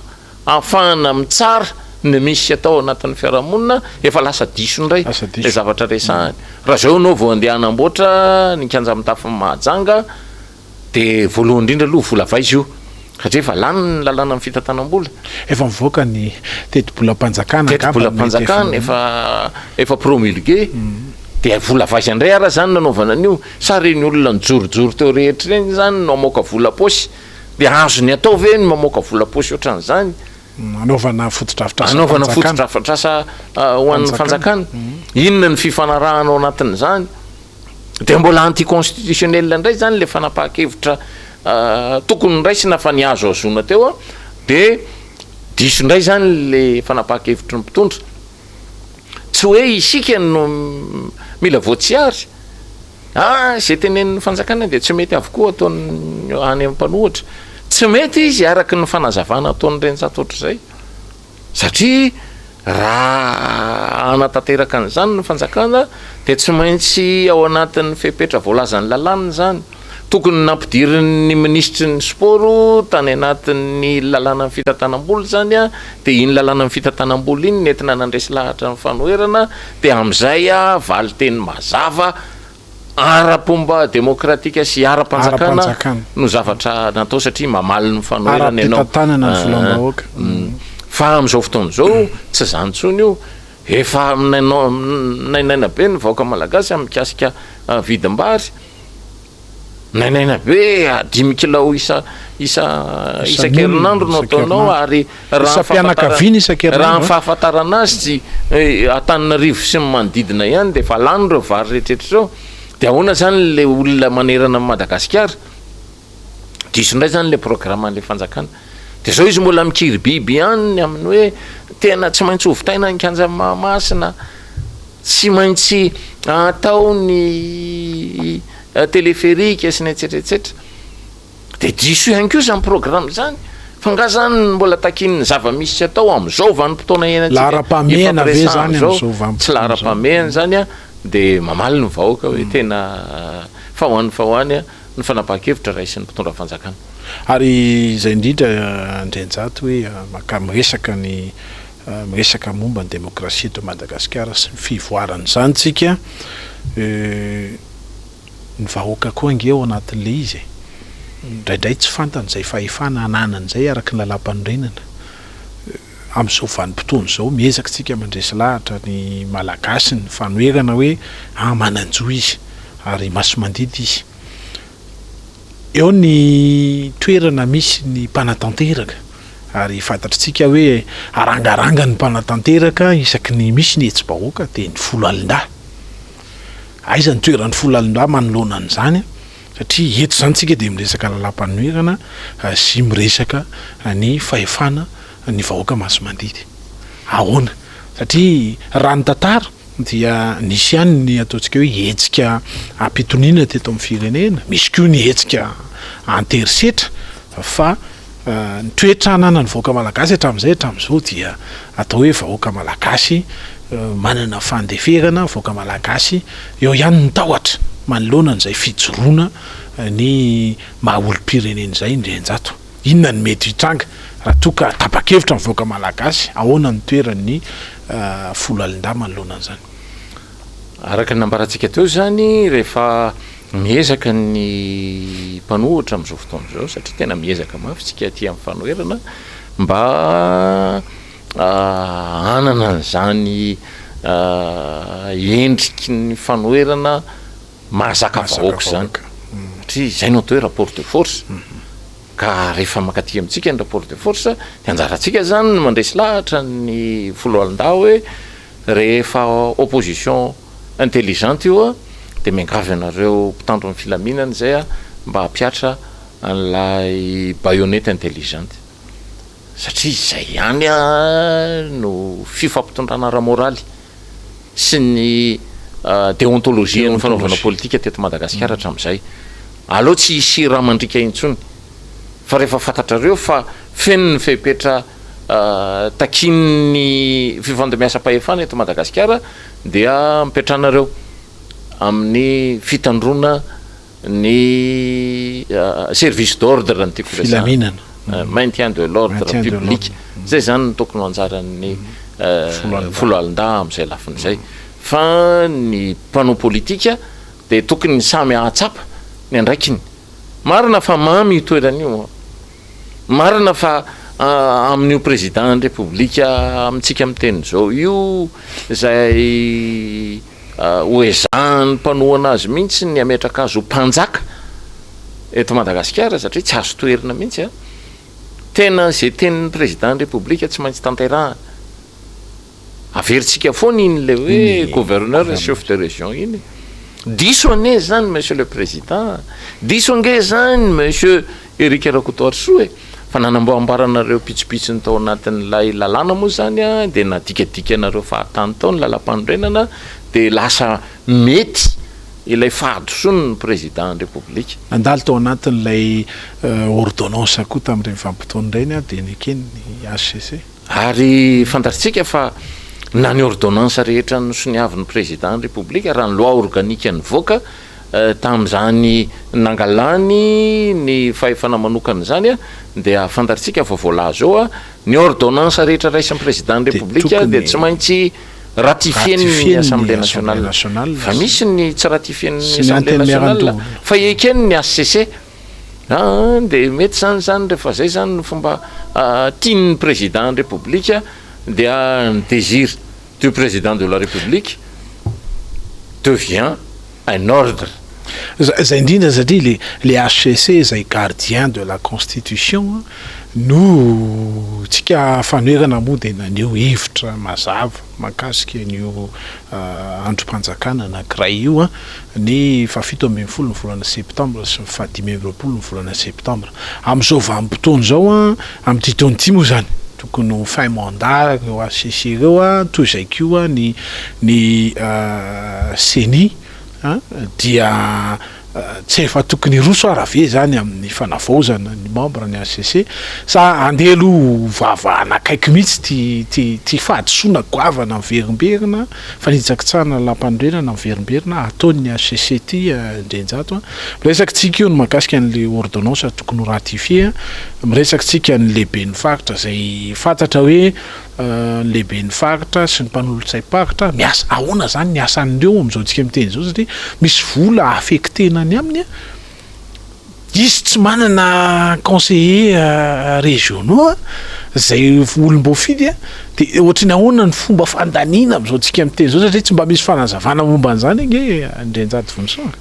ahafahana mitsara ny misy atao anatin'ny fiarahamonina efa lasa diso indray le zavatra resahany. Raha zao ianao vao andeha hanamboatra ny kianja mitafon'i Mahajanga de voalohany indrindra aloha vola avy aiza io? Satria efa lany ny lalàna amin'ny fitantanam-bola. Efa mivoaka ny tetibolam-panjakana angamba mety efa. Tetibolam-panjakana efa efa promulgué de vola avy aiza indray ara zany nanaovana an'io? Sa reny olona nijorojoro teo rehetra ireny zany no hamoaka vola paosy? Dia azony atao ve ny mamoaka vola paosy ohatran'izany? Hanaovana fotodrafitrasa Hanaovana fotodrafitrasa ho an'ny fanjakana. Inona ny fifanarahana ao anatin'izany? Dia mbola anti-constitutionnel indray izany ilay fanapahan-kevitra tokony noraisina fa nihazohazoana teo dia diso indray izany ilay fanapahan-kevitry ny mpitondra. Tsy hoe isika no mila voatsiary. Ah, izay tenenin'ny fanjakana dia tsy mety avokoa ataon'ny any amin'ny mpanohitra. Tsy mety izy araka ny fanazavana ataon'ireny zato ohatr'izay. Satria raha hanatanteraka an'izany ny fanjakana dia tsy maintsy ao anatin'ny fepetra voalazan'ny lalàna izany. Tokony nampidirin'ny minisitry ny sport tany anatin'ny lalànan'ny fitantanam-bola izany dia iny lalànan'ny fitantanam-bola iny nentina nandresy lahatra ny fanoherana Dia amin'izay valin-teny mazava ara-pomba demokratika sy ara-panjakana no zavatra natao satria mamaly ny fanoherana ianao. Ara-pitantanana ny volam-bahoaka. Fa amin'izao fotoana izao tsy izany intsony io. Efa minainaina be ny vahoaka malagasy amin'ny mikasika vidim-bary. Nainaina be a, dimy kilao isa isa isan-kerinandro no ataonao ary raha Isam-pianakaviana isan-kerinandro raha ny fahafantarana azy tsy Antananarivo sy ny manodidina ihany dia efa lany ireo vary rehetra ireo. Dia ahoana izany ilay olona manerana an'i Madagasikara? Diso indray izany ilay programan'ilay fanjakana. Dia izao izy mbola mikiribiby ihany ny amin'ny hoe tena tsy maintsy hovitaina ny kianjan'i Mahamasina. Tsy maintsy atao ny téléphérique sy ny etsetra etsetra. Dia diso ihany koa izany programme izany. Fa nga zany ny mbola takian'ny zava-misy tsy atao amin'izao vanim-potoana iainantsika Laharam-pahamehana ve ifampiresahana izany izao? amin'izao Tsy vanim-potoana izao? laharam-pahamehana izany an, dia mamaly ny vahoaka hoe tena fa ho any fa ho any ny fanapahan-kevitra raisin'ny mpitondra fanjakana. Ary izay indrindra Andrianjato hoe maka miresaka ny miresaka momba ny demokrasia eto Madagasikara sy ny fivoaran'izany tsika. Ny vahoaka koa ange ao anatin'ilay izy e! Indraindray tsy fantany izay fahefana ananany izay araka ny lalàmpanorenana. Amin'izao vanim-potoana izao, miezaka isika mandresy lahatra ny Malagasy ny fanoherana hoe ah manan-jo izy ary masi-mandidy izy. Eo ny toerana misy ny mpanatanteraka ary fantatr'tsika hoe arangaranga ny mpanatanteraka isaky ny misy ny hetsi-bahoaka dia ny foloalindahy. Aiza ny toeran'ny foloalindahy manoloana an'izany satria eto izany tsika dia miresaka lalàmpanoherana sy miresaka ny fahefana ny vahoaka masi-mandidy. Ahoana? Satria raha ny tantara dia nisy ihany ny ataontsika hoe hetsika ampitoniana teto amin'ny firenena, misy koa ny hetsika an-terisetra fa Ny toetra ananan'ny vahoaka malagasy hatramin'izay hatramin'izao dia atao hoe vahoaka malagasy manana fandeferana, vahoaka malagasy eo ihany ny tahotra manoloana an'izay fijoroana ny maha olom-pirenena izay Ndrianjato. Inona no mety hitranga raha toa ka tapa-kevitra ny vahoaka malagasy, ahoana ny toeran'ny foloalindahy manoloana an'izany? Araka ny nambarantsika teo izany, rehefa miezaka ny mpanohitra amin'izao fotoana izao, satria tena miezaka mafy isika aty amin'ny fanoherana mba hanana an'izany endriky ny fanoherana mahazaka vahoaka izany, satria izay no atao hoe rapport de force. Ka rehefa mankaty amintsika ny rapport de force dia anjarantsika izany ny mandresy lahatra ny foloalindahy hoe Rehefa opposition intelligente io dia miangavy anareo mpitandro ny filaminana izay mba hampihatra an'ilay baïonnette intelligente satria izay ihany no fifampitondrana ara-moraly sy ny déontologie-n'ny fanaovana politika teto Madagasikara hatramin'izay. Aleo tsy hisy rà mandriaka intsony. Fa rehefa fantatrareo fa feno ny fepetra takian'ny fifandimbiasam-pahefana eto Madagasikara dia mipetranareo amin'ny fitandroana ny service d'ordre no tiako resahana, maintien de l'ordre public, zay zany no tokony ho anjaran'ny foloalindahy amin'izay lafiny izay. Fa ny mpanao politika dia tokony samy hahatsapa ny andraikiny. Marina fa mamy io toerana io an! Marina fa amin'io président ny Repoblika amintsika miteny izao io izay ho ezahan'ny mpanohana azy mihitsy ny hametraka azy ho mpanjaka eto Madagasikara satria tsy azo toherina mihitsy an! Tena izay tenin'ny président ny Repoblika tsy maintsy tanterahana. Averintsika foana iny ilay hoe gouverneur et chef de région iny. Diso anie izany monsieur le président, diso ange izany monsieur Eric Rakotoarisoa e! Fa nanamboamboaranareo pitsopitsony tao anatin'ilay lalàna moa izany an, dia nadikadikanareo fahatany tao ny lalampanorenana dia lasa mety ilay fahadisoan'ny président ny Repoblika. Nandalo tao anatin'ilay ordonnance koa tamin'ireny vanim-potoana ireny dia neken'ny HCC. Ary fantatrtsika fa na ny ordonnance rehetra nosoniavin'ny Président ny République, raha ny loi organique nivoaka tamin'izany nangalany ny fahefana manokana izany dia fantatrtsika fa voalaza eo ny ordonnance rehetra raisin'ny Président ny République dia tsy maintsy ratifien'ny Assemblée nationale. Fa misy ny tsy ratifien'ny Assemblée nationale fa eken'ny HCC. Aa dia mety zany zany rehefa zay zany no fomba tian'ny président ny république dia ny désir du président de la république devient un ordre. Zay indrindra satria le le HCC izay gardien de la constitution no tsika fanoherana moa dia naneho hevitra mazava mahakasika an'io andrim-panjakana anankiray io ny fahafito ambin'ny folo ny volana septambra sy ny faha dimy amby 20 ny volana septambra. Amin'izao vanim-potoana izao, amin'ity taona ity moa izany, tokony ho fin mandat ireo HCC ireo, toy izay koa ny ny Ceni. Dia tsy efa tokony hiroso ara ve izany amin'ny fanavaozana ny membre ny HCC sa andeha aloha ho vahavahana akaiky mihitsy ity ity ity fahadisoana goavana miverimberina, fanitsakitsahana lalàmpanorenana miverimberina ataon'ny HCC ity Ndrenjato a? Miresaka tsika io ny mahakasika an'ilay ordonnance tokony ho ratifier, miresaka tsika ny lehiben'ny faritra izay fantatra hoe ny lehiben'ny faritra sy ny mpanolotsaim-paritra miasa ahoana zany ny asan'ireo amin'izao tsika miteny izao satria misy vola affectena any aminy a, izy tsy manana conseiller régionaux a, zay olom-boafidy a, de ohatry ny ahoana ny fomba fandaniana amin'izao tsika miteny izao satria tsy mba misy fanazavana momba an'izany ange Andrianjato Vonisoa.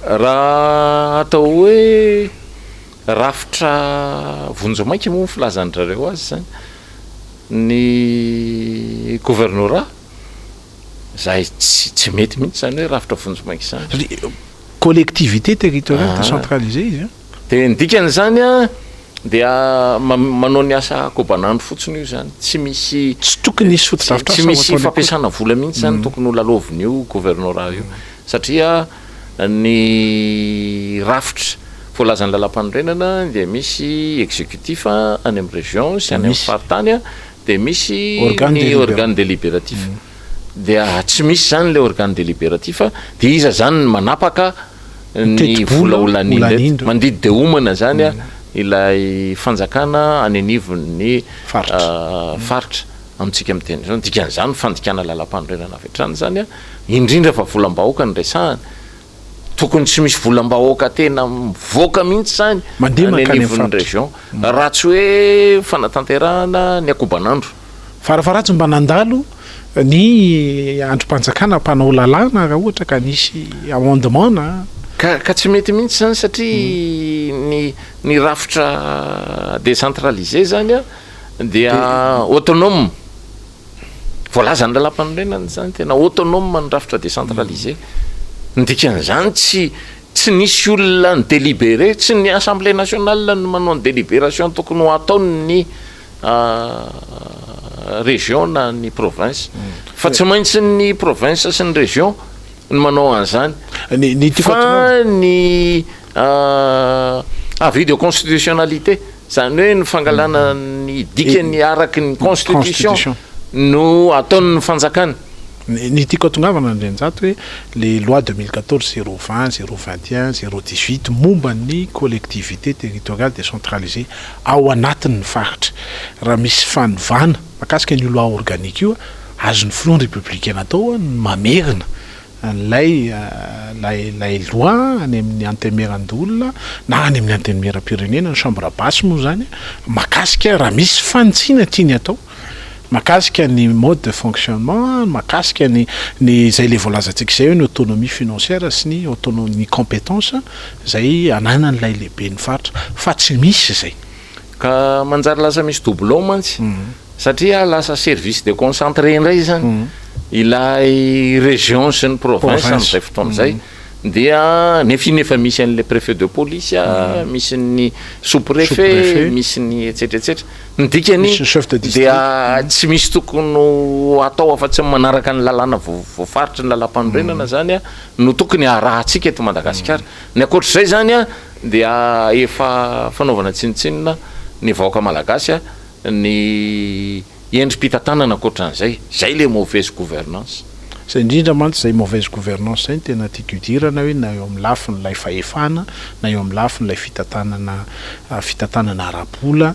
Raha atao hoe rafitra vonjimaika moa ny filazan-dry zareo azy zany, Ny governorat zay tsy tsy mety mihitsy zany hoe rafitra vonjimaika zany. Satria collectivité territoriale décentralisée izy an. De ny dikan'izany an dia manao ny asa kobanandro fotsiny io zany, tsy misy Tsy tokony hisy fotodrafitrasa tsy misy fampiasana vola mihitsy zany tokony ho lalaovin'io governorat io satria Ny rafitra voalazan'ny lalàmpanorenana dia misy executif any amin'ny région sy any amin'ny faritany dia misy ny organe délibératif. Dia tsy misy izany ilay organe délibératif dia iza izany no manapaka ny vola ho laniana eto. Mandidy dia homana izany ilay fanjakana any anivon'ny faritra amintsika miteny izao. Ny dikan'izany fandikana lalàmpanorenana avy hatrany izany. Indrindra fa volam-bahoaka no resahana. Tokony tsy misy volam-bahoaka tena mivoaka mihitsy izany Mandeha any mankany amin'ny anivon'ny faritra. région. Raha tsy hoe fanatanterahana ny akobanandro. Farafaharatsiny mba nandalo ny andrim-panjakana mpanao lalàna raha ohatra ka nisy amendement na. Ka ka tsy mety mihitsy izany satria ny ny rafitra décentralisé izany an dia autonome. Voalazan'ny lalàmpanorenana izany, tena autonome ny rafitra décentralisé. Ny dikan'izany tsy tsy nisy olona ni-délibérer, tsy ny assemblée nationale no manao ny délibération tokony ho ataon'ny région na ny province, fa tsy maintsy ny province sy ny région no manao an'izany. Ny ny tiako Fa hahatongavana. ny avis de constitutionnalité. Izany hoe ny fangalana ny dikany araky ny constitution no ataon'ny fanjakana. Ny tiako hatongavana Andrianjato hoe le loi 2014 020, 021, 018 momba ny collectivité territoriale décentralisée ao anatin'ny faritra. Raha misy fanovana mahakasika an'io loi organique io, azon'ny filohan'ny République natao ny mamerina an'ilay ilay ilay loi any amin'ny antenimierandoholona na any amin'ny antenimierampirenena, ny chambre basse moa izany, mahakasika raha misy fanitsiana tiany atao, mahakasika ny mode de fonctionnement, mahakasika ny ny izay ilay voalazantsika izay hoe ny autonomie financière sy ny autonomie ny compétence izay ananan'ilay lehiben'ny faritra fa tsy misy izay. Ka manjary lasa misy doublon mantsy satria lasa service déconcentré indray izany ilay région sy ny province amin'izay fotoana izay dia nefa iny efa misy an'ilay préfet de police, misy ny sous préfet, misy ny etsetra etsetra, ny dikany dia tsy misy tokony ho atao afa-tsy ny manaraka ny lalàna voafaritry ny lalàmpanorenana izany no tokony harahantsika eto Madagasikara, ny ankoatr'izay izany dia efa fanaovana tsinontsinona ny vahoaka malagasy ny endri-pitantanana ankoatran'izay, izay le mauvaise gouvernance. Izay indrindra mantsy izay mauvaise gouvernance izay no tena tiako hidirana hoe na eo amin'ny lafin'ilay fahefana na eo amin'ny lafin'ilay fitantanana fitantanana ara-bola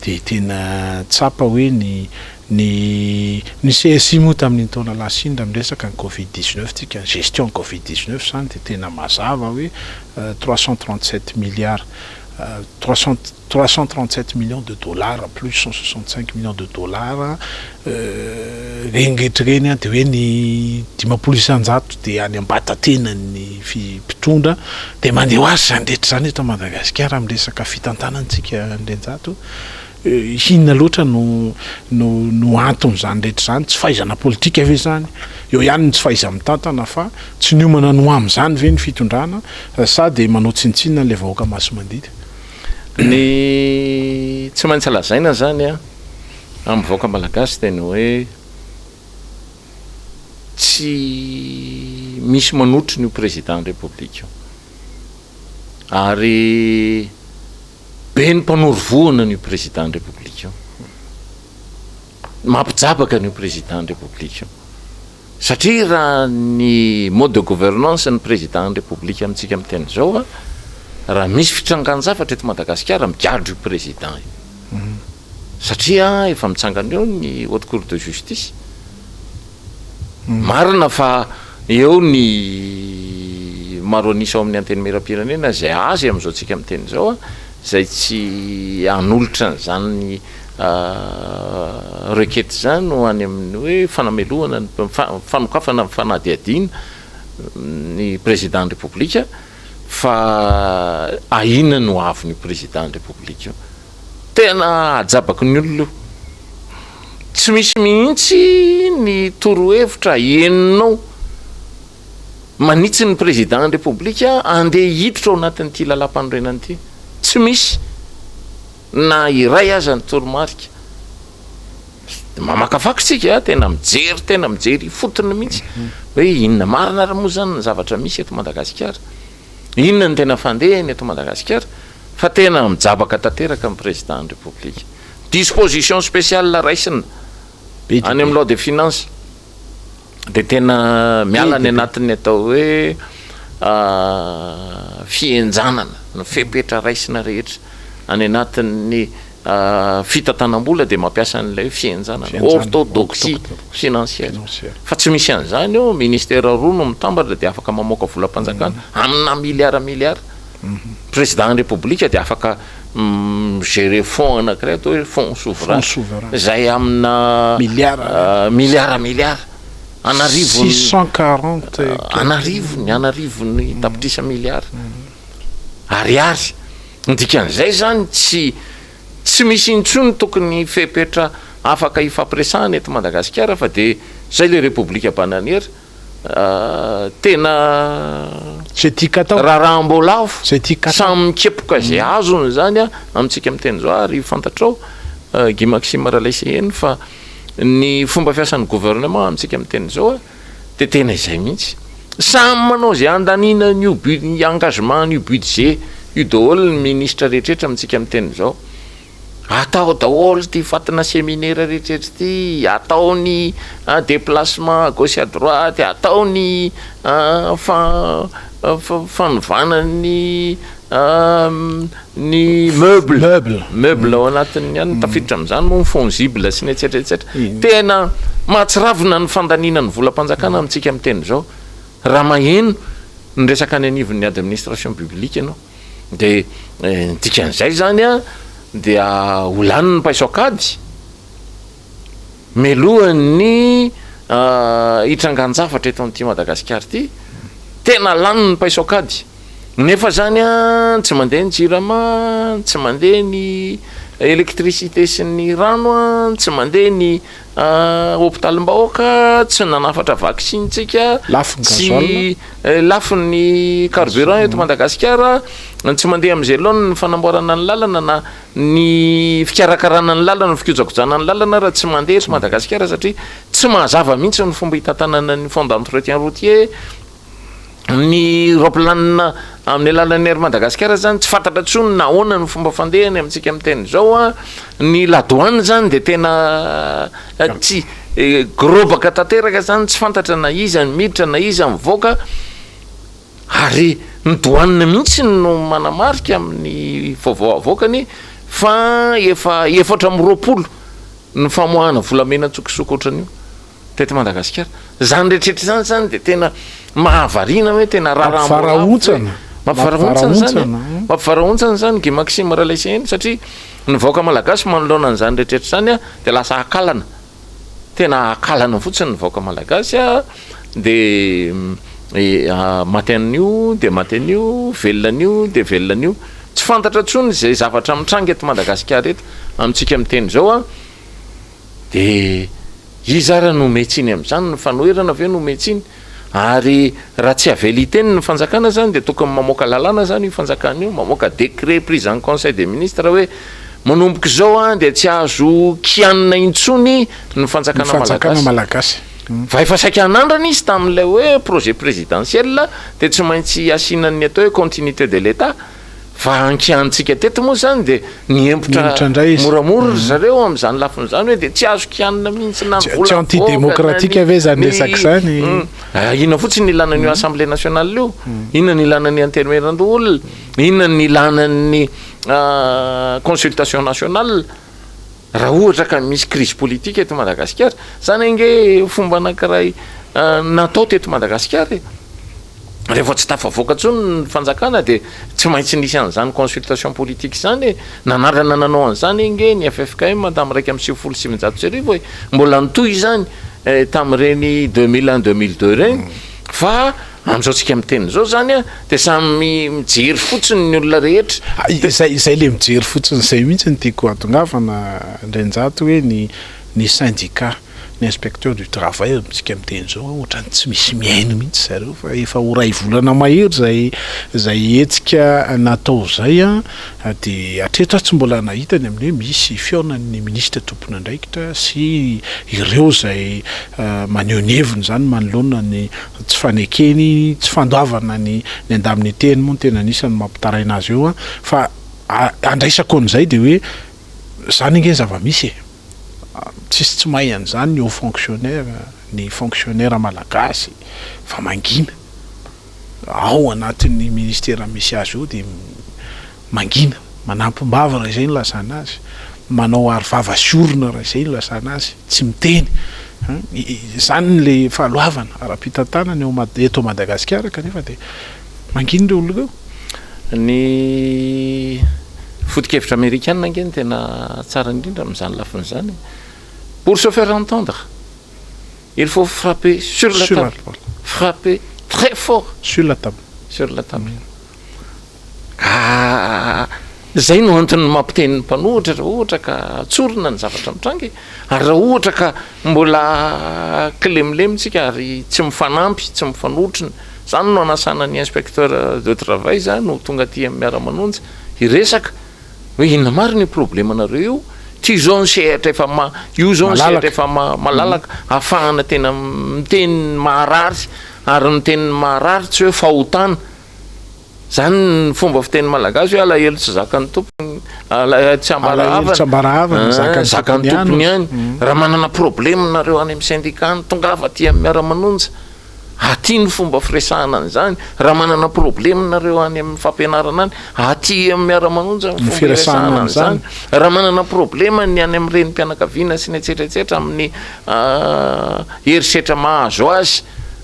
dia tena tsapa hoe ny Ny ny CSI moa tamin'iny taona lasa iny raha miresaka ny covid 19 tsika, ny gestion covid 19 izany dia tena mazava hoe 337 milliards, 300 337 millions de dollars plus 165 millions de dollars, ireny rehetra ireny an dia hoe ny 50% dia any am-batatenan'ny fi- mpitondra, dia mandeha ho azy izany rehetra izany eto Madagasikara amin'ny resaka fitantanana tsika Andrianjato. Inona loatra no no no anton'izany rehetra izany? Tsy fahaizana politika ve izany? Eo ihany ny tsy fahaiza-mitantana fa tsy niomana ny ho amin'izany ve ny fitondrana sa dia manao tsinontsinona an'ilay vahoaka masi-mandidy? Ny tsy maintsy lazaina izany an, amin'ny vahoaka malagasy dia ny hoe tsy. misy manotrona io président ny République io. Ary be ny mpanoro vohana an'io président ny République io. Mampijabaka an'io président ny République io. Satria raha ny mode de gouvernance ny président ny République amintsika miteny izao a, raha misy fitrangan-javatra eto Madagasikara, migadra io président io. Satria efa mitsangana eo ny haute cour de justice. Marina fa eo ny maro an'isa ao amin'ny antenimieram-pirenena izay azy amin'izao tsika miteny izao a, izay tsy hanolotra an'izany requête izany ho any amin'ny hoe fanamelohana ny fanokafana ny fanadihadiana ny président ny Repoblika fa ahiana ny ho avin'io président ny Repoblika io. Tena ajabaky ny olona io. Tsy misy mihitsy ny torohevitra henonao manitsy ny président ny Repoblika andeha hiditra ao anatin'ity lalàmpanorenana ity. Tsy misy na iray aza ny toromarika. Mamakafaka isika, tena mijery, tena mijery ifotony mihitsy hoe inona marina ary moa izany ny zavatra misy eto Madagasikara. Inona no tena fandehany eto Madagasikara fa tena mijabaka tanteraka ny président ny République. Disposition spéciale raisina any amin'ny loi de finance dia tena miala any anatin'ny atao hoe fihenjanana ny fepetra raisina rehetra any anatin'ny fitantanam-bola dia mampiasa an'ilay hoe fihenjanana, orthodoxie financière. Fa tsy misy an'izany eo, ministère roa no mitambatra dia afaka mamoaka volam-panjakana amina miliara miliara. Président ny République dia afaka mi-gérer fonds anankiray atao hoe fonds souverain izay amina miliara miliara an'arivony, an'arivony, an'arivony tapitrisa miliara ariary. Ny dikan'izay izany tsy tsy misy intsony tokony fepetra afaka hifampiresahana eto Madagasikara fa dia izay ilay Repoblika bananiera tena Izay tian-katao. raharaham-boalavo, Izay tian-katao. samy mikepoka izay azony izany amintsika miteny izao ary fantatrao Guy Maxime Ralaiseheno fa ny fomba fiasan'ny gouvernement amintsika miteny izao Dia tena izay mihitsy. Samy manao izay handaniana an'io bu- ny engagement an'io budget io daholo ny ministra rehetrarehetra amintsika miteny izao. Atao daholo ity fatina seminaire rehetrarehetra ity, atao ny déplacement à gauche à droite, atao ny fa- fa- fanovana ny Ny meuble, Meuble. meuble ao anatin'ny any, tafiditra amin'izany moa ny fongible sy ny etsetra etsetra. Tena mahatsiravina ny fandaniana ny volam-panjakana amintsika miteny izao. Raha maheno ny resaka any anivon'ny administration publique ianao, dia ny dikan'izay izany an, dia ho lany ny paiso an-kady mialohan'ny hitrangan-javatra eto amin'ity Madagasikara ity. Tena lany ny paiso an-kady. Nefa zany an, tsy mandeha ny jirama, tsy mandeha ny électricité sy ny rano an, tsy mandeha ny hopitalim-bahoaka, tsy nanafatra vaksiny tsika, Lafo ny tsy gasoil. lafo ny carburant eto Madagasikara, tsy mandeha amin'izay laoniny ny fanamboarana ny lalana na ny fikarakarana ny lalana, ny fikojakojana ny lalana ary tsy mandeha eto Madagasikara satria tsy mazava mihitsy ny fomba hitantanana ny fonds d'entretien routier. Ny raoplanina amin'ny alalan'ny Air Madagascar zany tsy fantatra intsony na ahoana ny fomba fandehany amintsika miteny izao a, ny ladoany zany de tena tsy gorobaka tanteraka zany tsy fantatra na iza ny miditra na iza mivoaka ary ny douane mihitsy no manamarika amin'ny vaovao avoakany fa efa 24 ny famoahana volamena an-tsokosoko ohatran'io. Teto Madagasikara. Izany rehetra izany izany dia tena mahavariana hoe tena raharaham-boalavo ve? Mampivarahontsana izany e. Mampivarahontsana izany Guy Maxime Ralaiseheno satria ny vahoaka malagasy manoloana an'izany rehetra izany dia lasa akalana. Tena akalana fotsiny ny vahoaka malagasy dia maty an'io dia maty an'io, velona an'io dia velona an'io. Tsy fantatra intsony izay zavatra mitranga eto Madagasikara eto amintsika miteny izao. Dia iza ary no omen-tsiny amin'izany? Ny fanoherana ve no omen-tsiny? Ary raha tsy avela hiteny ny fanjakana izany dia tokony mamoaka lalàna izany io fanjakana io, mamoaka décret prise en conseil des ministres hoe manomboka izao dia tsy azo kianina intsony ny fanjakana malagasy. Fa efa saika hanandrana izy tamin'ilay hoe projet présidentiel dia tsy maintsy asiana ny atao hoe continuité de l'Etat. Fa ankianintsika teto moa izany dia niempotra Niempotra indray izy. moramora ry zareo amin'izany lafiny izany hoe dia tsy azo kianina mihitsy na ny Tsy vola tsy avoaka na ny anti-démocratique ve izany ny resaka izany? Ah, inona fotsiny ny ilana an'io Assemblée nationale io? Inona ny ilana ny Antenimierandoholona? Inona ny ilana ny consultation nationale? Raha ohatra ka misy crise politique eto Madagasikara, zany ange fomba anankiray natao teto Madagasikara e. Rehefa tsy tafavoaka intsony ny fanjakana dia tsy maintsy nisy an'izany consultation politique izany e. Nanandrana nanao an'izany ange ny ffkm tamin'ny 1991 e. Mbola nitohy izany tamin'ireny 2001, 2002 ireny fa Amin'izao tsika miteny izao izany an, dia samy mijery fotsiny ny olona rehetra. Izay izay le mijery fotsiny izay mihitsy no tiako hahatongavana Andrianjato hoe ny ny syndicat, ny inspecteur du travail amintsika miteny izao ohatran'ny tsy misy mihaino mihitsy zareo fa efa ho iray volana mahery izay izay hetsika natao izay an, dia hatreto aho tsy mbola nahita ny amin'ny hoe misy fihaonan'ny minisitra tompon'andraikitra sy ireo izay maneho ny heviny izany manoloana ny tsy fanekeny, tsy fandoavana ny ny indemnité-ny moa no tena anisan'ny mampitaraina azy eo an, fa andraisako an'izay dia hoe zany ange ny zava-misy e, tsisy tsy mahay an'izany ny haut fonctionnaire, ny fonctionnaire malagasy fa mangina, ao anatin'ny ministera misy azy eo dia mangina, manampim-bava raha izay no ilazana azy, manao aro vava sy orona raha izay no ilazana azy, tsy miteny. Izany ilay fahaloavana ara-pitantanana eo Mad- eto Madagasikara kanefa dia mangina ireo olona ireo. Ny foto-kevitra amerikana ange no tena tsara indrindra amin'izany lafiny izany e. Pour se faire entendre, il faut frapper sur la table, frapper très fort sur la table, sur la table. Ka izay no antony mampiteny ny mpanohitra raha ohatra ka tsorina ny zavatra mitranga e! Ary raha ohatra ka mbola kilemilemy tsika ary tsy mifanampy, tsy mifanotrona, izany no anasana ny inspecteur de travail izany ho tonga aty amin'ny miara-manonja hiresaka hoe inona marina io problemanareo io, ty izao ny sehatra efa ma- io izao ny sehatra efa malalaka ahafahana tena miteny ny maharary ary miteny ny maharary tsy hoe fahotana. Zany ny fomba fiteny malagasy hoe alahelo tsy zakan'ny tompony, alahelo tsy ambara Alahelo tsy ambara havana, havana, zakan'ny zakan'ny tompony ihany. tompony ihany. Raha manana problème nareo any amin'ny syndicat any, tongava aty amin'ny miara-manonja. Aty ny fomba firesahana an'izany. Raha manana problème nareo any amin'ny fampianarana any, aty amin'ny miara-manonja ny Ny fomba firesahana iresahana an'izany. an'izany. Raha manana problème ny any amin'ny renim-pianakaviana sy ny etsetra etsetra amin'ny herisetra mahazo azy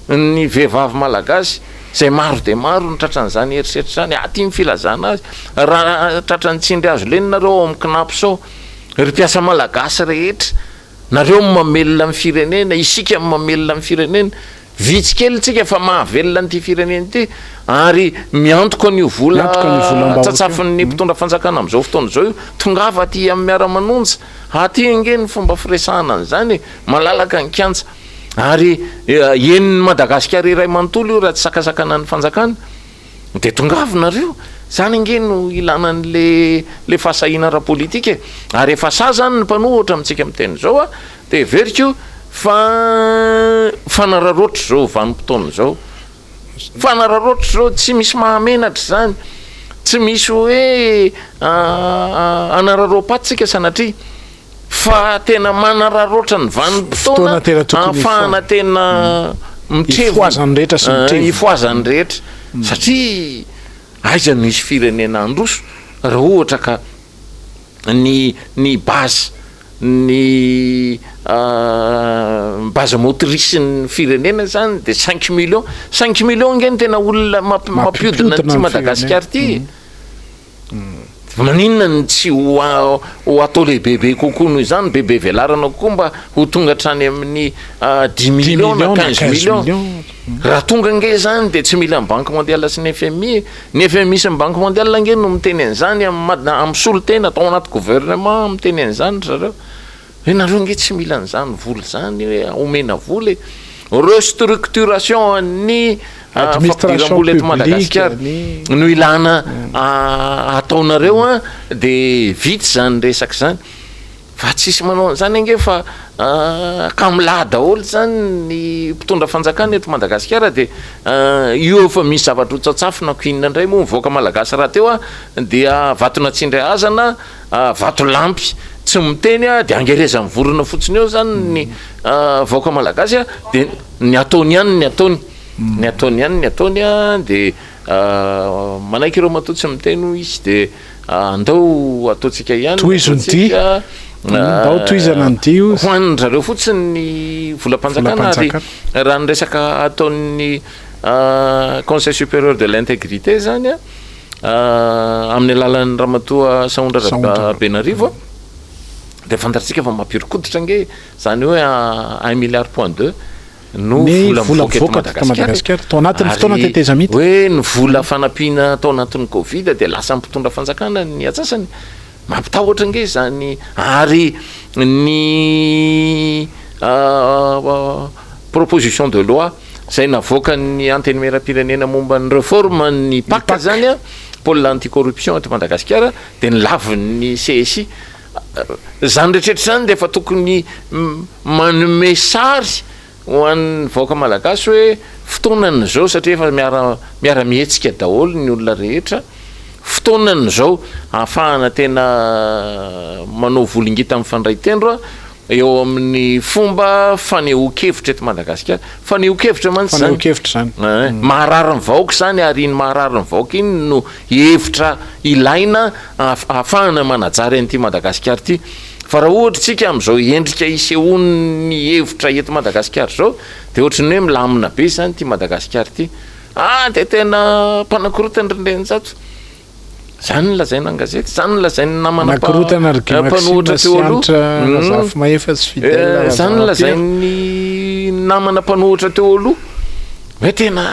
ny vehivavy malagasy, Izay maro dia maro no tratran'izany herisetra izany, aty ny filazana azy, raha tratran'ny tsindry hazo lena nareo ao amin'ny Cnaps ao, ry mpiasa malagasy rehetra, nareo no mamelona ny firenena, isika no mamelona ny firenena, vitsy kely tsika fa mahavelona an'ity firenena ity, ary miantoka an'io vola Miantoka an'io volam-bahoaka io. tsatsafin'ny mpitondra fanjakana amin'izao fotoana izao io, tongava aty amin'ny miara-manonja, aty ange ny fomba firesahana an'izany e, malalaka ny kianja. Ary henon'i Madagasikara iray manontolo io raha tsy sakasakanan'ny fanjakana dia tongava nareo. Zany ange no ilana an'le le fahasahiana ara-politika e. Ary efa sahy zany ny mpanohitra amintsika miteny izao a, dia heveriko fa fanararaotra izao vanim-potoana izao. Fanararaotra izao, tsy misy mahamenatra izany, tsy misy hoe hanararaom-paty tsika sanatria. Fa tena manararaotra ny vanim-potoana ahafahana tena mitrevona, Ifohazan'ny rehetra sy mitrevona. Ifohazan'ny rehetra. Satria aiza no hisy firenena handroso raha ohatra ka ny ny base ny base motrice ny firenena zany de cinq millions, cinq millions ange no tena olona mampiodina an'ity Madagasikara ity e. Fa maninona no tsy ho ho atao lehibebe kokoa noho izany, bebe velarana kokoa mba ho tonga hatrany amin'ny dix millions na quinze millions. Raha tonga ange izany dia tsy mila ny Banque mondiale sy ny FMI e. Ny FMI sy ny Banque mondiale ange no miteny an'izany amin'ny amin'ny solontena tao anaty gouvernement miteny an'izany ry zareo. Hoe nareo ange tsy mila an'izany vola izany hoe omena vola e. Restructuration an'ny fampidiram-bola eto Madagasikara no ilana ataonareo an, dia vita izany resaka izany. Fa tsisy manao an'izany ange fa kamo-lahy daholo izany ny mpitondra fanjakana eto Madagasikara dia io efa misy zavatra ho tsatsafina ko inona indray moa ny vahoaka malagasy rahateo dia vato natsindry hazana, vatolampy tsy miteny dia angerezan'ny vorona fotsiny eo izany ny vahoaka malagasy dia ny ataony ihany ny ataony, ny ataony ihany ny ataony dia manaiky ireo matoa tsy miteny hoy izy dia Andao ataontsika ihany ny Tohizo ny dia. ataontsika. Ndao tohizana ny dia ozy. Ho an-dry zareo fotsiny ny volam-panjakana ary Volam-panjakana. raha ny resaka ataon'ny Conseil supérieur de l'intégrité zany amin'ny alalan'ny ramatoa Sahondra Sahondra. Rabenarivo dia fantatsika fa mampihoron-koditra ange izany hoe un milliard point deux. no Ny vola vola mivoaka eto mivoaka teto Madagasikara e. Madagasikara tao anatin'ny fotoana Ary tetezamita. hoe ny vola fanampiana tao anatin'ny Covid dia lasa mpitondra fanjakana ny atsasany. Mampitahotra ange izany ary ny proposition de loi izay navoakan'ny Antenimierampirenena momba ny réforme ny Ny PAC PAC. izany an, pôle anti-corruption eto Madagasikara dia nolavin'ny CSI. Izany rehetrarehetra izany dia efa tokony manome sary ho an'ny vahoaka malagasy hoe fotoanany izao satria efa miara miara mihetsika daholo ny olona rehetra, fotoanany izao ahafahana tena manao volongita mifandray tendro eo amin'ny fomba fanehoan-kevitra eto Madagasikara. Fanehoan-kevitra mantsy izany. Fanehoan-kevitra izany. Eh, maharary ny vahoaka izany ary iny maharary ny vahoaka iny no hevitra ilaina ahafahana manajary an'ity Madagasikara ity. Fa raha ohatra isika amin'izao endrika isehoan'ny hevitra eto Madagasikara izao dia ohatran'ny hoe milamina be izany ity Madagasikara ity. Ah, dia tena mpanakorontana ry Ndrenjato. Zany no lazaina an-gazety, zany no lazain'ny namana Manakorontana ry Guy Maxime mpanohitra sy teo aloha. Hanitra Razafimahefa sy Fidèle Zany no Razanampiera. lazain'ny namana mpanohitra teo aloha hoe tena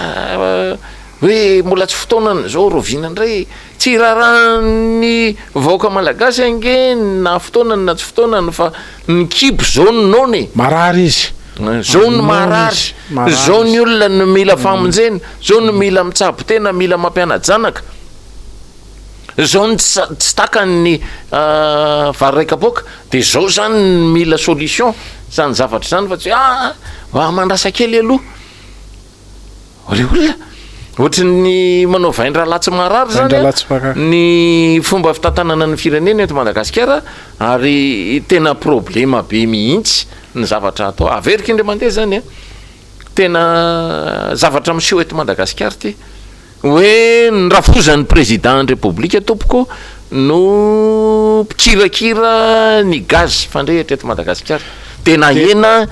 hoe mbola tsy fotoanany izao, rahoviana indray? Tsy raharahan'ny vahoaka malagasy ange na fotoanany na tsy fotoanany fa ny kibo izao no noana e! Marary izy. Zao no Noana maharary, izy. Marary zao ny izy. olona no mila famonjena, zao no mila mitsabo tena, mila mampiana-janaka. Zao ny tsy tsy takany ny vary iray kapoaka de zao zany ny mila solution zany zavatra zany fa tsy hoe ah mba mandrasa kely aloha. Ry olona, ohatry ny manao vain-drahalahy tsy maharary zany Vain-drahalahy tsy maharary. ny fomba fitantanana ny firenena eto Madagasikara ary tena problema be mihitsy ny zavatra atao. Averiko indray mandeha zany a, tena zavatra miseho eto Madagasikara ity. Hoe ny rafozan'ny président ny Repoblika tompoko no mpikirakira ny gaz fandrehitra eto Madagasikara. Dia nahena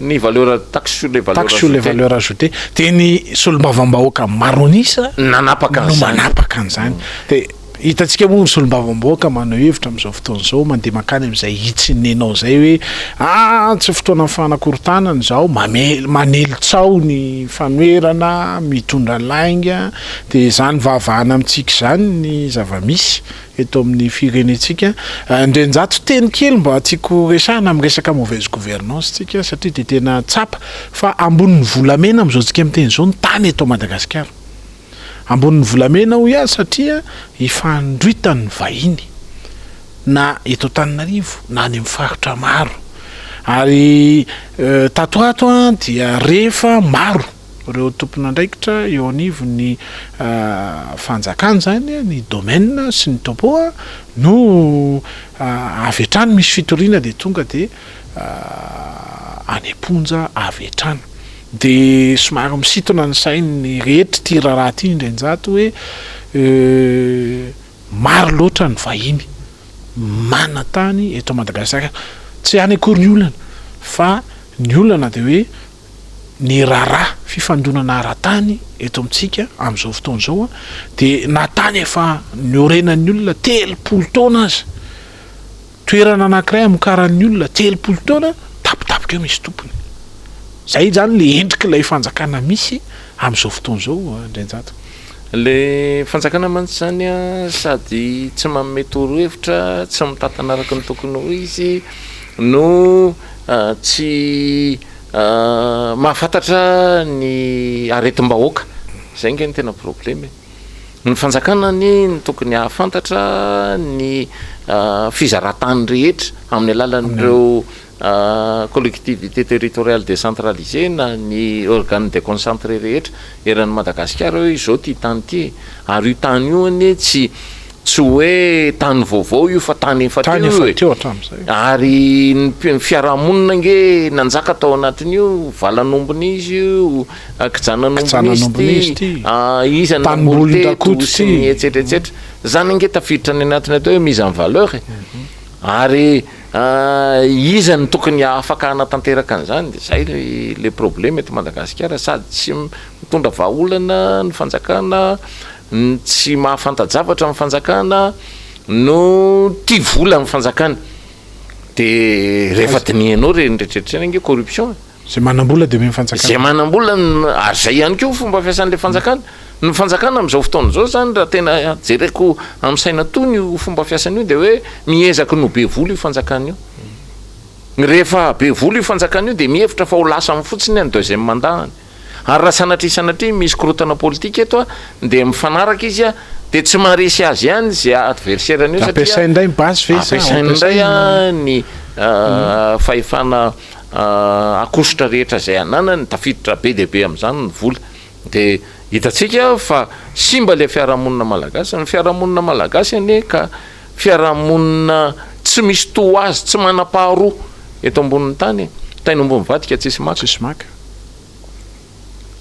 ny valeur taxe sur les valeurs Taxe sur les ajoutées. valeurs ajoutées. Dia ny solombavambahoaka maro an'isa Nanapaka no an'izany. manapaka an'izany. Dia hitantsika moa ny solombavambahoaka maneho hevitra amin'izao fotoana izao, mandeha mankany amin'izay hitsiny nenao izay hoe aa tsy fotoanan'ny fanakorontanana izao, mame- manely tsaho ny fanoherana, mitondra lainga, dia izany vahavahana amintsika izany ny zava-misy eto amin'ny firenentsika. Andrianjato, teny kely mba tiako resahina amin'ny resaka mauvaise gouvernance tsika satria dia tena tsapa fa ambonin'ny volamena amin'izao tsika miteny izao ny tany eto Madagasikara. Ambonin'ny volamena hoy aho satria ifandroitan'ny vahiny na eto Antananarivo na any amin'ny faritra maro. Ary tato ho ato dia re fa maro ireo tompon'andraikitra eo anivon'ny fanjakana izany, ny domaine sy ny topo no avy hatrany misy fitoriana dia tonga dia any am-ponja avy hatrany. Dia somary misintona ny sain'ny rehetra ity raharaha ity Indrenjato hoe maro loatra ny vahiny manan-tany eto Madagasikara. Tsy any akory ny olana fa ny olana dia hoe ny raharaha fifandonana ara-tany eto amintsika amin'izao fotoana izao dia na tany efa niorenan'ny olona 30 taona aza, Toerana anankiray amokaran'ny olona 30 taona, tampotampoka eo misy tompony. Zay izany le endrik'ilay fanjakana misy amin'izao fotoana izao Andrianjato. Le fanjakana mantsy izany sady tsy manome torohevitra, tsy mitantana araka ny tokony ho izy no tsy mahafantatra ny aretim-bahoaka. Zay ange no tena problema e. Ny fanjakana anie no tokony hahafantatra ny fizaran-tany rehetra amin'ny alalan'ireo collectivités territoriales décentralisées na ny organes déconcentrés rehetra eran'i Madagasikara hoe izao ity tany ity e! Ary io tany io anie tsy tsy hoe tany vaovao io fa tany efa Tany teo efa io e! teo hatramin'izay. Ary ny mpi- ny fiarahamonina ange nanjaka tao anatin'io, valan'ombin'izy io, kijanan'ombin'izy Kijanan'ombin'izy ity, ity, iza no namboly teto tanimbolin-dRakoto sy ity. ny etsetra etsetra. Zany ange tafiditra any anatin'ny atao hoe mise en valeur e! Ary Iza no tokony afaka hanatanteraka an'izany? Dia izay le problème eto Madagasikara, sady tsy mitondra vahaolana ny fanjakana, no tsy mahafanta-javatra ny fanjakana, no tia vola ny fanjakana. Dia rehefa dinihanao ireny rehetrarehetra ireny ange corruption e. Izay manam-bola dia omeny fanjakana. Izay manam-bola, ary izay ihany koa fomba fiasan'ilay fanjakana. Ny fanjakana amin'izao fotoana izao izany raha tena jereko amin'ny saina tony io fomba fiasany io dia hoe miezaka ny ho be vola io fanjakana io. Rehefa be vola io fanjakana io dia mihevitra fa ho lasany fotsiny ny deuxième mandat-ny. Ary raha sanatria sanatria misy korontana politika eto dia mifanaraka izy dia tsy maharesy azy ihany izay adversaire-ny eo satria Ampiasainy indray ny base ve sa ampiasainy indray ny fahefana akosotra rehetra izay ananany, tafiditra be dia be amin'izany ny vola. Dia hitantsika fa simba ilay fiarahamonina malagasy. Ny fiarahamonina malagasy anie ka fiarahamonina tsy misy toa azy, tsy manam-paharoa eto ambonin'ny tany e. Tain'omby mivadika tsisy maka. Tsisy maka.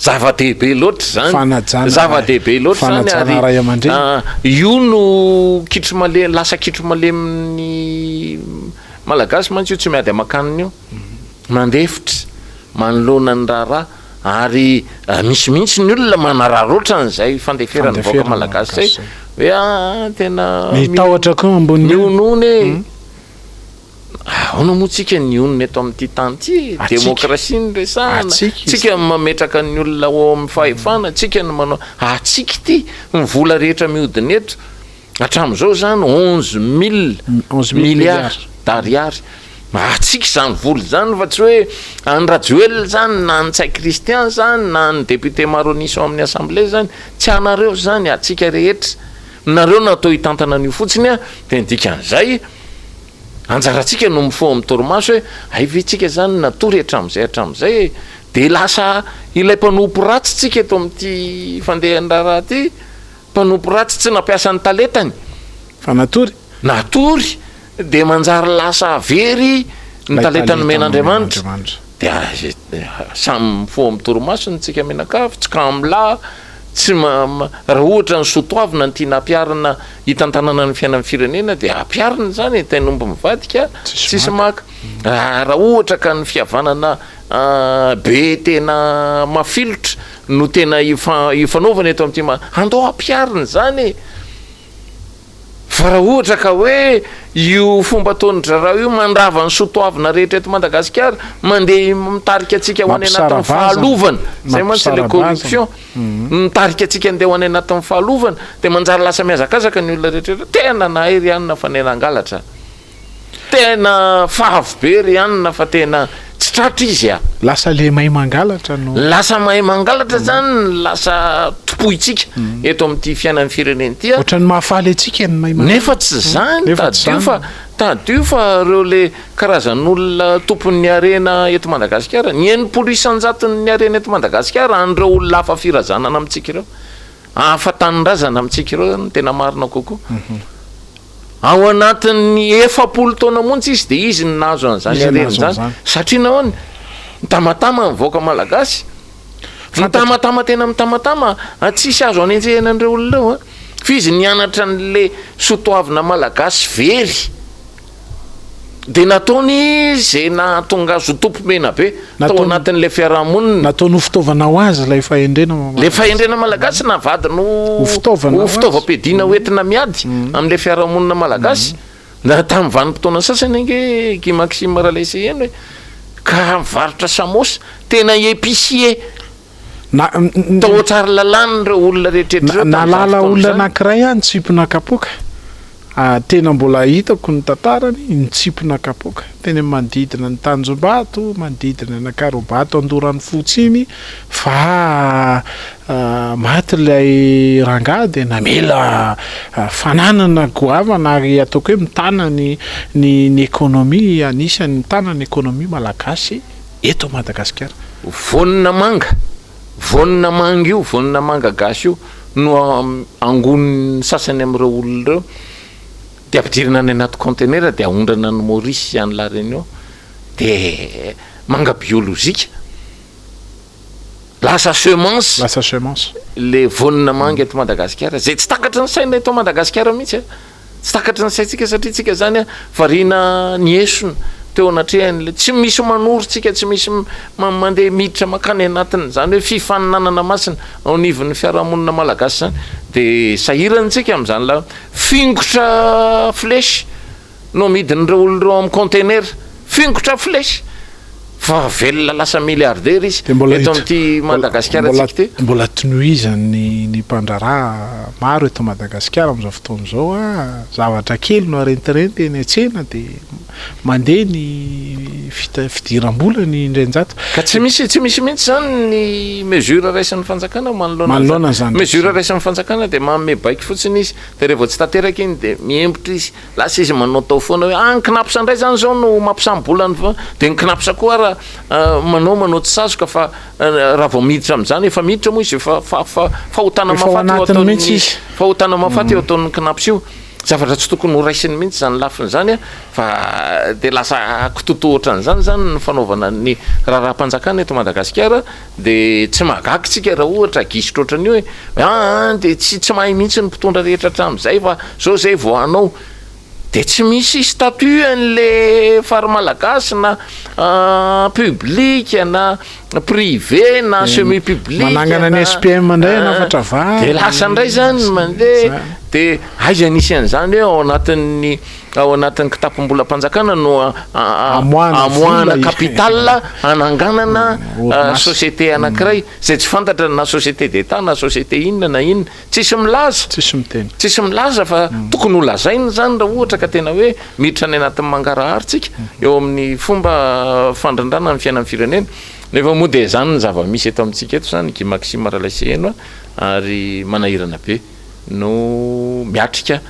Zava-dehibe loatra izany. Fanajana Zava-dehibe loatra izany fanajana ary ray aman-dreny. io no kitro malemy, lasa kitro malemin'ny Malagasy mantsy io tsy miady aman-kanina io. Mandefitra manoloana ny raharaha ary misy mihitsy ny olona manararaotra an'izay fandeferan'ny vahoaka malagasy izay hoe ah tena Ny tahotra koa ambony mionona e. Ahoana moa tsika nionona eto amin'ity tany ity e? Demokrasia no resahana. Tsika no mametraka ny olona ao amin'ny fahefana, tsika no manao, atsika ity ny vola rehetra mihodina eto. Hatramin'izao izany 11000 milliards d'ariary. Antsika izany vola izany fa tsy hoe an'i Rajoelina izany na an'i Ntsay Christian izany na an'ny député maro an'isa ao amin'ny assemblée izany, tsy anareo izany, antsika rehetra. Nareo natao hitantana an'io fotsiny an, dia ny dikan'izay anjarantsika no mifoha amin'ny torimaso hoe hay ve tsika izany natory hatramin'izay hatramin'izay e! Dia lasa ilay mpanompo ratsy tsika eto amin'ity fandehan'ny raharaha ity. Mpanompo ratsy tsy nampiasa ny talentany. Fa natory. Natory dia manjary lasa very ny talenta nomen'Andriamanitra. Dia samy mifoha amin'ny torimasony tsika mianakavy, tsy kamo-lahy, tsy raha ohatra ny soa toavina no tiana hampiharina hitantanana ny fiainan'ny firenena dia ampiharina izany e, tain'omby mivadika tsisy maka. Raha ohatra ka ny fihavanana be tena mafilotra no tena ifanaovana eto amin'ity ma, andao ampiharina izany e! Fa raha ohatra ka hoe io fomba ataon'ny drarao io mandrava ny soatoavina rehetra eto Madagasikara, mandeha mitarika antsika ho any anatin'ny fahalovana, izay mantsy ilay corruption, mitarika antsika andeha ho any anatin'ny fahalovana, dia manjary lasa mihazakazaka ny olona rehetra rehetra, tena nahay ry anona fa nangalatra. Tena favy be ry anona fa tena tsy tratra izy a! Lasa le mahay mangalatra no. Lasa mahay mangalatra zany no lasa tompointsika eto amin'ity fiainan'ny firenena ity a! Ohatran'ny mahafaly antsika ny mahay mangalatra. Nefa tsy zany, tadidio fa tadidio fa ireo le karazan'olona tompon'ny harena eto Madagasikara, ny 60 isan-jaton'ny harena eto Madagasikara an'ireo olona hafa firazanana amintsika ireo, hafa tanindrazana amintsika ireo zany no tena marina kokoa. Ao anatin'ny 40 taona monja izy dia izy no nahazo an'izany harena izany. Satria nahoana? Mitamatama ny vahoaka malagasy. Mitamatama tena mitamatama, tsisy azo anenjehina an'ireo olona ireo an. Fa izy nianatra an'le soatoavina malagasy very. Dia nataony izay nahatonga azy ho tompomena be tao anatin'ilay fiarahamonina. Nataony ho fitaovana ho azy ilay fahendrena malagasy. Ilay fahendrena malagasy navadiny ho fitaovana ho fitaovam-piadiana ho entina miady amin'ilay fiarahamonina malagasy. Na tamin'ny vanim-potoana sasany ange Guy Maxime Ralaiseheno e, ka mivarotra samosa, tena épicier tao Tsaralalàna ireo olona rehetra ireo tamin'izany Nahalala fotoana olona izany. anankiray aho nitsipona kapoaka. Tena mbola hitako ny tantarany, nitsimpona kapoaka teny amin'ny manodidina ny Tanjombato, manodidina ny Ankarobato Andoranofotsy iny fa maty ilay rangahy dia namela fananana goavana ary ataoko hoe mitana ny ny ny économie, anisan'ny mitana ny économie malagasy eto Madagasikara. Voanina manga Voanina manga io, voanina manga gasy io no angonin'ny sasany amin'ireo olona ireo dia ampidirina any anaty conteneur dia aondrana any Maurice sy any La Réunion dia manga biolojika lasa semence, Lasa semence. le voanina manga eto Madagasikara izay tsy takatry ny saina eto Madagasikara mihitsy a. Tsy takatry ny saintsika satria tsika zany variana niesona teo anatrehan'ilay tsy misy manoro tsika, tsy misy mandeha miditra mankany anatin'izany hoe fifaninanana masina ao anivon'ny fiarahamonina malagasy zany de sahirana tsika amin'izany la fingotra flèche no amidin'ireo olona ireo amin'ny container, fingotra flèche fa velona lasa milliardaire izy Dia mbola eto amin'ity Madagasikara mbola tsika ity. mbola tonoizan'ny ny mpandraharaha maro eto Madagasikara amin'izao fotoana izao a, zavatra kely no arentirenty eny an-tsena dia mandeha ny fita- fidiram-bola ny indrainjato. Ka tsy misy tsy misy mihitsy izany ny mesure raisin'ny fanjakana manoloana Manoloana an'izany. Mesure raisin'ny fanjakana dia manome baiko fotsiny izy dia rehefa vao tsy tanteraka iny dia mihembotra izy. Lasa izy manaotao foana hoe ah ny cnaps indray zany zao no mampisamy-bola ny dia ny cnaps koa ara manao manao tsy sazoka fa raha vao miditra amin'izany efa miditra moa izy efa fa fa fahotana Efa ao mahafaty eo anatiny ataon'ny mihitsy izy. fahotana mahafaty eo ataon'ny cnaps io. Zavatra tsy tokony ho raisiny mihitsy izany lafiny izany fa dia lasa kitotoa ohatran'izany izany ny fanaovana ny raharaham-panjakana eto Madagasikara dia tsy mahagaga isika raha ohatra gisitra ohatran'io e, aa dia tsy tsy mahay mihitsy ny mpitondra rehetra hatramin'izay fa zao zay vao hanao, dia tsy misy statut an'le fary malagasy na public na privé na semi public Manangana ny na SPM indray hanafatra vary. Dia lasa indray zany mandeha dia aiza nisy an'izany hoe ao anatin'ny ao anatin'ny kitapom-bolam-panjakana no amoahana capital hananganana société anankiray izay tsy fantatra na société d'Etat na société inona na inona, tsisy milaza, Tsisy miteny. tsisy milaza fa tokony ho lazaina izany raha ohatra ka tena hoe miditra any anatin'ny mangarahara tsika eo amin'ny fomba fandrindrana ny fiainan'ny firenena, nefa moa dia izany ny zava-misy eto amintsika eto izany Guy Maxime Ralaiseheno a, ary manahirana be no miatrika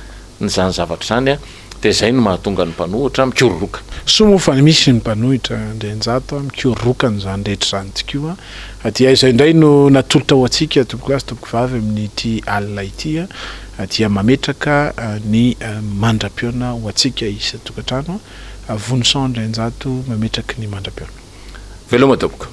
Izany zavatra izany dia izay no mahatonga ny mpanohitra mikororoka. Soa moa fa misy ny mpanohitra Andrianjato mikororoka an'izany rehetra izany tokoa. Dia izay indray no natolotra ho antsika tompokolahy sy tompokovavy amin'ity alina ity dia mametraka ny mandra-pihaona ho antsika isan-tokantrano. Vonison Andrianjato mametraky ny mandra-pihaona. Veloma tompoko.